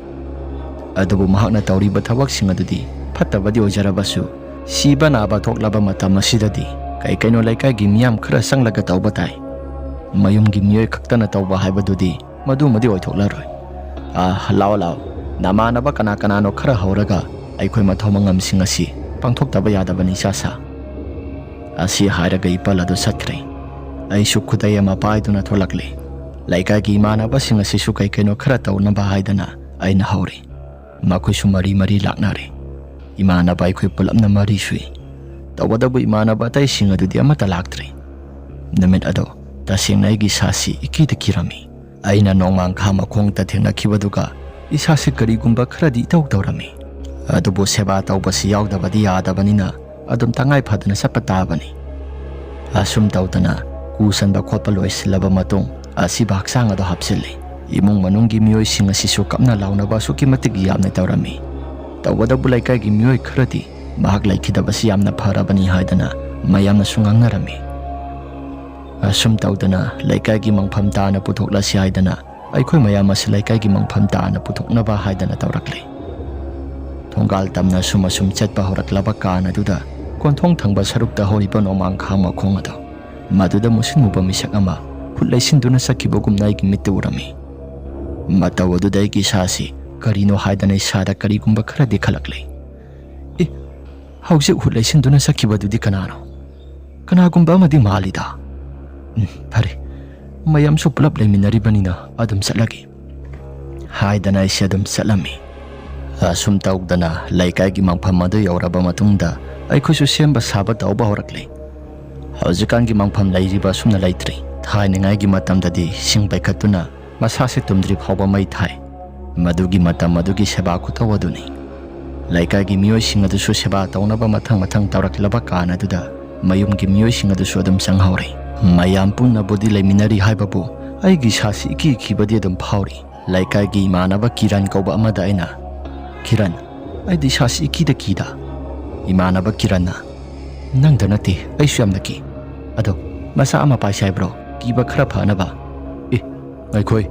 ꯑꯗꯨꯕꯨ ꯃꯍꯥꯛꯅ ꯇꯧꯔꯤꯕ ꯊꯕꯛꯁꯤꯡ ꯑꯗꯨꯗꯤ ꯐꯠꯇꯕꯗꯤ ꯑꯣꯏꯖꯔꯕꯁꯨ, ꯁꯤꯕ ꯅꯥꯕ ꯊꯣꯛꯂꯕ ꯃꯇꯝ ꯑꯁꯤꯗꯗꯤ ꯀꯩ ꯀꯩꯅꯣ ꯂꯩꯀꯥꯏꯒꯤ ꯃꯤꯌꯥꯝ ꯈꯔ ꯆꯪꯂꯒ ꯇꯧꯕ ꯇꯥꯏ꯫ ꯃꯌꯨꯝꯒꯤ ꯃꯤꯑꯣꯏ ꯈꯛꯇꯅ ꯇꯧꯕ ꯍꯥꯏꯕꯗꯨꯗꯤ ꯃꯗꯨꯃꯗꯤ ꯑꯣꯏꯊꯣꯛꯂꯔꯣꯏ꯫ ꯑ, ꯂꯥꯛꯑꯣ, ꯂꯥꯛꯑꯣ, ꯅꯃꯥꯟꯅꯕ ꯀꯅꯥ ꯀꯅꯥꯅꯣ ꯈꯔ ꯍꯧꯔꯒ ꯑꯩꯈꯣꯏ ꯃꯊꯧ ꯃꯉꯝꯁꯤꯡ ꯑꯁꯤ ꯄꯥꯡꯊꯣꯛꯇꯕ ꯌꯥꯗꯕꯅꯤ, ꯏꯆꯥꯁꯥ꯫ ꯑꯁꯤ ꯍꯥꯏꯔꯒ ꯏꯄꯥꯜ ꯑꯗꯨ ꯆꯠꯈ꯭ꯔꯦ꯫ ꯑꯩꯁꯨ ꯈꯨꯗꯩ ꯑꯃ ꯄꯥꯏꯗꯨꯅ ꯊꯣꯛꯂꯛꯂꯦ꯫ ꯂꯩꯀꯥꯏꯒꯤ ꯏꯃꯥꯟꯅꯕꯁꯤꯡ ꯑꯁꯤꯁꯨ ꯀꯩ ꯀꯩꯅꯣ ꯈꯔ ꯇꯧꯅꯕ ꯍꯥꯏꯗꯅ ꯑꯩꯅ ꯍꯧꯔꯦ꯫ ꯃꯈꯣꯏꯁꯨ ꯃꯔꯤ ꯃꯔꯤ ꯂꯥꯛꯅꯔꯦ꯫ ꯏꯃꯥꯟꯅꯕ ꯑꯩꯈꯣꯏ ꯄꯨꯂꯞꯅ ꯃꯔꯤ ꯁꯨꯏ꯫ ꯇꯧꯕꯇꯕꯨ ꯏꯃꯥꯟꯅꯕ ꯑꯇꯩꯁꯤꯡ ꯑꯗꯨꯗꯤ ꯑꯃꯠꯇ ꯂꯥꯛꯇ꯭ꯔꯦ꯫ ꯅꯨꯃꯤꯠ ꯑꯗꯣ ꯇꯁꯦꯡꯅ ꯑꯩꯒꯤ ꯏꯁꯥꯁꯤ ꯏꯀꯤꯗ ꯀꯤꯔꯝꯃꯤ꯫ ꯑꯩꯅ ꯅꯣꯡꯃꯥꯡꯈꯥ ꯃꯈꯣꯡꯗ ꯊꯦꯡꯅꯈꯤꯕꯗꯨꯒ ꯏꯁꯥꯁꯤ ꯀꯔꯤꯒꯨꯝꯕ ꯈꯔꯗꯤ ꯏꯇꯧ ꯇꯧꯔꯝꯃꯤ꯫ ꯑꯗꯨꯕꯨ ꯁꯦꯕꯥ ꯇꯧꯕꯁꯤ ꯌꯥꯎꯗꯕꯗꯤ ꯌꯥꯗꯕꯅꯤꯅ ꯑꯗꯨꯝ ꯇꯉꯥꯏ ꯐꯗꯅ ꯆꯠꯄ ꯇꯥꯕꯅꯤ꯫ ꯑꯁꯨꯝ ꯇꯧꯗꯅ ꯀꯨ ꯆꯟꯕ ꯈꯣꯠꯄ ꯂꯣꯏꯁꯤꯜꯂꯕ ꯃꯇꯨꯡ ꯑꯁꯤꯕ ꯍꯛꯆꯥꯡ ꯑꯗꯨ ꯍꯥꯞꯆꯤꯜꯂꯤ꯫ ꯏꯃꯨꯡ ꯃꯅꯨꯡꯒꯤ ꯃꯤꯑꯣꯏꯁꯤꯡ ꯑꯁꯤꯁꯨ ꯀꯞꯅ ꯂꯥꯎꯅꯕ ꯑꯁꯨꯛꯀꯤ ꯃꯇꯤꯛ ꯌꯥꯝꯅ ꯇꯧꯔꯝꯃꯤ꯫ ꯇꯧꯕꯇꯕꯨ ꯂꯩꯀꯥꯏꯒꯤ ꯃꯤꯑꯣꯏ ꯈꯔꯗꯤ ꯃꯍꯥꯛ ꯂꯩꯈꯤꯗꯕꯁꯤ ꯌꯥꯝꯅ ꯐꯔꯕꯅꯤ ꯍꯥꯏꯗꯅ ꯃꯌꯥꯝꯅꯁꯨ ꯉꯥꯡꯅꯔꯝꯃꯤ꯫ ꯑꯁꯨꯝ ꯇꯧꯗꯅ ꯂꯩꯀꯥꯏꯒꯤ ꯃꯪꯐꯝ ꯇꯥꯅ ꯄꯨꯊꯣꯛꯂꯁꯤ ꯍꯥꯏꯗꯅ ꯑꯩꯈꯣꯏ ꯃꯌꯥꯝ ꯑꯁꯤ ꯂꯩꯀꯥꯏꯒꯤ ꯃꯪꯐꯝ ꯇꯥꯅ ꯄꯨꯊꯣꯛꯅꯕ ꯍꯥꯏꯗꯅ ꯇꯧꯔꯛꯂꯤ꯫ ꯊꯣꯡꯒꯥꯜ ꯇꯝꯅ ꯑꯁꯨꯝ ꯑꯁꯨꯝ ꯆꯠꯄ ꯍꯧꯔꯛꯂꯕ ꯀꯥꯟ ꯑꯗꯨꯗ ꯀꯣꯟꯊꯣꯡ ꯊꯪꯕ ꯁꯔꯨꯛꯇ ꯍꯧꯔꯤꯕ ꯅꯣꯡꯃꯥꯡꯈꯥ ꯃꯈꯣꯡ ꯑꯗꯣ, ꯃꯗꯨꯗ ꯃꯨꯁꯤꯟ ꯃꯨꯕ ꯃꯤꯁꯛ ꯑꯃ ꯈꯨꯠ ꯂꯩꯁꯤꯟꯗꯨꯅ ꯆꯠꯈꯤꯕꯒꯨꯝꯅ ꯑꯩꯒꯤ ꯃꯤꯠꯇ ꯎꯔꯝꯃꯤ꯫ ꯃꯇꯧ ꯑꯗꯨꯗ ꯑꯩꯒꯤ ꯏꯁꯥꯁꯤ ꯀꯔꯤꯅꯣ ꯍꯥꯏꯗꯅ ꯏꯁꯥꯗ ꯀꯔꯤꯒꯨꯝꯕ ꯈꯔꯗꯤ ꯈꯜꯂꯛꯂꯦ꯫ "ꯑꯦ, ꯍꯧꯖꯤꯛ ꯈꯨꯠ ꯂꯩꯁꯤꯟꯗꯨꯅ ꯆꯠꯈꯤꯕꯗꯨꯗꯤ ꯀꯅꯥꯅꯣ? ꯀꯅꯥꯒꯨꯝꯕ ꯑꯃꯗꯤ ꯃꯥꯜꯂꯤꯗ꯫ ꯎꯝ, ꯐꯔꯦ, ꯃꯌꯥꯝꯁꯨ ꯄꯨꯂꯞ ꯂꯩꯃꯤꯟꯅꯔꯤꯕꯅꯤꯅ ꯑꯗꯨꯝ ꯆꯠꯂꯒꯦ" ꯍꯥꯏꯗꯅ ꯑꯩꯁꯦ ꯑꯗꯨꯝ ꯆꯠꯂꯝꯃꯤ꯫ ꯑꯁꯨꯝ ꯇꯧꯗꯅ ꯂꯩꯀꯥꯏꯒꯤ ꯃꯪꯐꯝ ꯑꯗꯨ ꯌꯧꯔꯕ ꯃꯇꯨꯡꯗ ꯑꯩꯈꯣꯏꯁꯨ ꯁꯦꯝꯕ ꯁꯥꯕ ꯇꯧꯕ ꯍꯧꯔꯛꯂꯦ꯫ ꯍꯧꯖꯤꯛꯀꯥꯟꯒꯤ ꯃꯪꯐꯝ ꯂꯩꯔꯤꯕ ꯑꯁꯨꯝꯅ ꯂꯩꯇ꯭ꯔꯤ꯫ ꯊꯥꯏꯅꯉꯥꯏꯒꯤ ꯃꯇꯝꯗꯗꯤ ꯁꯤꯡ ꯄꯩꯈꯠꯇꯨꯅ ꯃꯁꯥꯁꯦ ꯇꯨꯝꯗ꯭ꯔꯤ ꯐꯥꯎꯕ ꯃꯩ ꯊꯥꯏ꯫ ꯃꯗꯨꯒꯤ ꯃꯇꯝ ꯑꯗꯨꯒꯤ ꯁꯦꯕꯥ ꯈꯨꯇꯧ ꯑꯗꯨꯅꯤ꯫ ꯂꯩꯀꯥꯏꯒꯤ ꯃꯤꯑꯣꯏꯁꯤꯡ ꯑꯗꯨꯁꯨ ꯁꯦꯕꯥ ꯇꯧꯅꯕ ꯃꯊꯪ ꯃꯊꯪ ꯇꯧꯔꯛꯂꯕ ꯀꯥꯟ ꯑꯗꯨꯗ ꯃꯌꯨꯝꯒꯤ ꯃꯤꯑꯣꯏꯁꯤꯡ ꯑꯗꯨꯁꯨ ꯑꯗꯨꯝ ꯆꯪꯍꯧꯔꯦ꯫ ꯃꯌꯥꯝ ꯄꯨꯝꯅꯕꯨꯗꯤ ꯂꯩꯃꯤꯟꯅꯔꯤ ꯍꯥꯏꯕꯕꯨ ꯑꯩꯒꯤ ꯏꯁꯥꯁꯤ ꯏꯀꯤ ꯀꯤꯕꯗꯤ ꯑꯗꯨꯝ ꯐꯥꯎꯔꯤ꯫ ꯂꯩꯀꯥꯏꯒꯤ ꯏꯃꯥꯟꯅꯕ ꯀꯤꯔꯟ ꯀꯧꯕ ꯑꯃꯗ ꯑꯩꯅ, "ꯀꯤꯔꯟ, ꯑꯩꯗꯤ ꯏꯁꯥꯁꯤ ꯏꯀꯤꯗ ꯀꯤꯗ꯫" ꯏꯃꯥꯟꯅꯕ ꯀꯤꯔꯟꯅ, "ꯅꯪꯗ ꯅꯠꯇꯦ, ꯑꯩꯁꯨ ꯌꯥꯝꯅ ꯀꯤ꯫ ꯑꯗꯣ ꯃꯆꯥ ꯑꯃ ꯄꯥꯏꯁꯦ ꯍꯥꯏꯕ꯭ꯔꯣ, ꯀꯤꯕ ꯈꯔ ꯐꯅꯕ?" "ꯑꯦ, ꯉꯥꯏꯈꯣꯏ,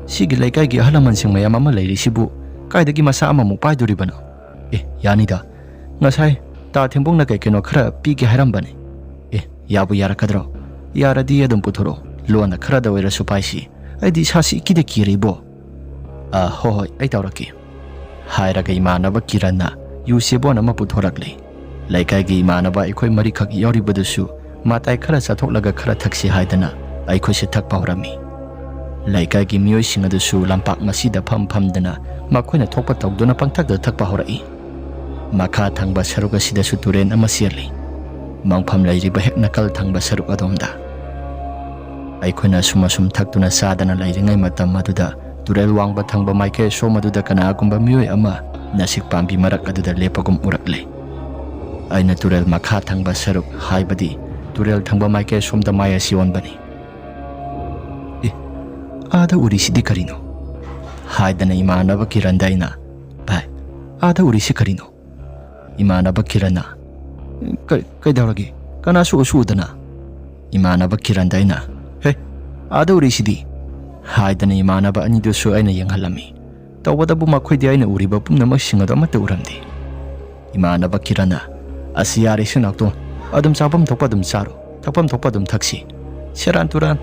ꯁꯤꯒꯤ ꯂꯩꯀꯥꯏꯒꯤ ꯑꯍꯜ ꯂꯃꯟꯁꯤꯡ ꯃꯌꯥꯝ ꯑꯃ ꯂꯩꯔꯤꯁꯤꯕꯨ ꯀꯥꯏꯗꯒꯤ ꯃꯆꯥ ꯑꯃꯃꯨꯛ ꯄꯥꯏꯗꯣꯔꯤꯕꯅꯣ? ꯑꯦ, ꯌꯥꯅꯤꯗ, ꯉꯁꯥꯏ ꯇꯥ ꯊꯦꯝꯕꯣꯡꯅ ꯀꯩ ꯀꯩꯅꯣ ꯈꯔ ꯄꯤꯒꯦ ꯍꯥꯏꯔꯝꯕꯅꯦ꯫ ꯑꯦ, ꯌꯥꯕꯨ ꯌꯥꯔꯛꯀꯗ꯭ꯔꯣ? ꯌꯥꯔꯗꯤ ꯑꯗꯨꯝ ꯄꯨꯊꯣꯔꯛꯑꯣ, ꯂꯣꯟꯅ ꯈꯔꯗ ꯑꯣꯏꯔꯁꯨ ꯄꯥꯏꯁꯤ꯫ ꯑꯩꯗꯤ ꯏꯁꯥꯁꯤ ꯏꯀꯤꯗ ꯀꯤꯔꯦ ꯏꯕꯣ꯫" "ꯑ, ꯍꯣꯏ ꯍꯣꯏ, ꯑꯩ ꯇꯧꯔꯛꯀꯦ" ꯍꯥꯏꯔꯒ ꯏꯃꯥꯟꯅꯕ ꯀꯤꯔꯟꯅ ꯌꯨ ꯆꯦꯕꯣꯟ ꯑꯃ ꯄꯨꯊꯣꯔꯛꯂꯦ꯫ ꯂꯩꯀꯥꯏꯒꯤ ꯏꯃꯥꯟꯅꯕ ꯑꯩꯈꯣꯏ ꯃꯔꯤꯈꯛ ꯌꯥꯎꯔꯤꯕꯗꯨꯁꯨ ꯃꯇꯥꯏ ꯈꯔ ꯆꯠꯊꯣꯛꯂꯒ ꯈꯔ ꯊꯛꯁꯤ ꯍꯥꯏꯗꯅ ꯑꯩꯈꯣꯏꯁꯦ ꯊꯛꯄ ꯍꯧꯔꯝꯃꯤ꯫ ꯂꯩꯀꯥꯏꯒꯤ ꯃꯤꯑꯣꯏꯁꯤꯡ ꯑꯗꯨꯁꯨ ꯂꯝꯄꯥꯛ ꯃꯁꯤꯗ ꯐꯝ ꯐꯝꯗꯅ ꯃꯈꯣꯏꯅ ꯊꯣꯛꯄ ꯇꯧꯗꯨꯅ ꯄꯪꯊꯛꯇ ꯊꯛꯄ ꯍꯧꯔꯛꯏ꯫ ꯃꯈꯥ ꯊꯪꯕ ꯁꯔꯨꯛ ꯑꯁꯤꯗꯁꯨ ꯇꯨꯔꯦꯜ ꯑꯃ ꯆꯦꯜꯂꯤ꯫ ꯃꯪꯐꯝ ꯂꯩꯔꯤꯕ ꯍꯦꯛ ꯅꯥꯀꯜ ꯊꯪꯕ ꯁꯔꯨꯛ ꯑꯗꯣꯝꯗ꯫ ꯑꯩꯈꯣꯏꯅ ꯑꯁꯨꯝ ꯑꯁꯨꯝ ꯊꯛꯇꯨꯅ ꯆꯥꯗꯅ ꯂꯩꯔꯤꯉꯩ ꯃꯇꯝ ꯑꯗꯨꯗ ꯇꯨꯔꯦꯜ ꯋꯥꯡꯕ ꯊꯪꯕ ꯃꯥꯏꯀꯩ ꯑꯁꯣꯝ ꯑꯗꯨꯗ ꯀꯅꯥꯒꯨꯝꯕ ꯃꯤꯑꯣꯏ ꯑꯃ ꯅꯥꯁꯤꯛ ꯄꯥꯝꯕꯤ ꯃꯔꯛ ꯑꯗꯨꯗ ꯂꯦꯞꯄꯒꯨꯝ ꯎꯔꯛꯂꯦ꯫ ꯑꯩꯅ ꯇꯨꯔꯦꯜ ꯃꯈꯥ ꯊꯪꯕ ꯁꯔꯨꯛ, ꯍꯥꯏꯕꯗꯤ ꯇꯨꯔꯦꯜ ꯊꯪꯕ ꯃꯥꯏꯀꯩ ꯑꯁꯣꯝꯗ ꯃꯥꯏ ꯑꯁꯤ ꯑꯣꯟꯕꯅꯤ꯫ "ꯑꯦ, ꯑꯥꯗ ꯎꯔꯤꯁꯤꯗꯤ ꯀꯔꯤꯅꯣ?" ꯍꯥꯏꯗꯅ ꯏꯃꯥꯟꯅꯕ ꯀꯤꯔꯟꯗ ꯑꯩꯅ, "ꯚꯥꯏ, ꯑꯥꯗ ꯎꯔꯤꯁꯤ ꯀꯔꯤꯅꯣ?" ꯏꯃꯥꯟꯅꯕ ꯀꯤꯔꯟꯅ, "ꯀ-, ꯀꯩꯗꯧꯔꯒꯦ? ꯀꯅꯥꯁꯨ ꯎꯁꯨ ꯎꯗꯅ?" ꯏꯃꯥꯟꯅꯕ ꯀꯤꯔꯟꯗ ꯑꯩꯅ, "ꯍꯦ, ꯑꯥꯗ ꯎꯔꯤꯁꯤꯗꯤ?" ꯍꯥꯏꯗꯅ ꯏꯃꯥꯟꯅꯕ ꯑꯅꯤꯗꯨꯁꯨ ꯑꯩꯅ ꯌꯦꯡꯍꯜꯂꯝꯃꯤ꯫ ꯇꯧꯕꯇꯕꯨ ꯃꯈꯣꯏꯗꯤ ꯑꯩꯅ ꯎꯔꯤꯕ ꯄꯨꯝꯅꯃꯛꯁꯤꯡ ꯑꯗꯨ ꯑꯃꯠꯇ ꯎꯔꯝꯗꯦ꯫ ꯏꯃꯥꯟꯅꯕ ꯀꯤꯔꯟꯅ, "ꯑꯁꯤ ꯌꯥꯔꯦ, ꯏꯁꯤꯡ ꯅꯥꯎꯇꯣ꯫ ꯑꯗꯨꯝ ꯆꯥꯐꯝ ꯊꯣꯛꯄ ꯑꯗꯨꯝ ꯆꯥꯔꯣ, ꯊꯛꯐꯝ ꯊꯣꯛꯄ ꯑꯗꯨꯝ ꯊꯛꯁꯤ꯫ ꯁꯦꯔꯥꯟ ꯇꯨꯔꯥꯟ꯫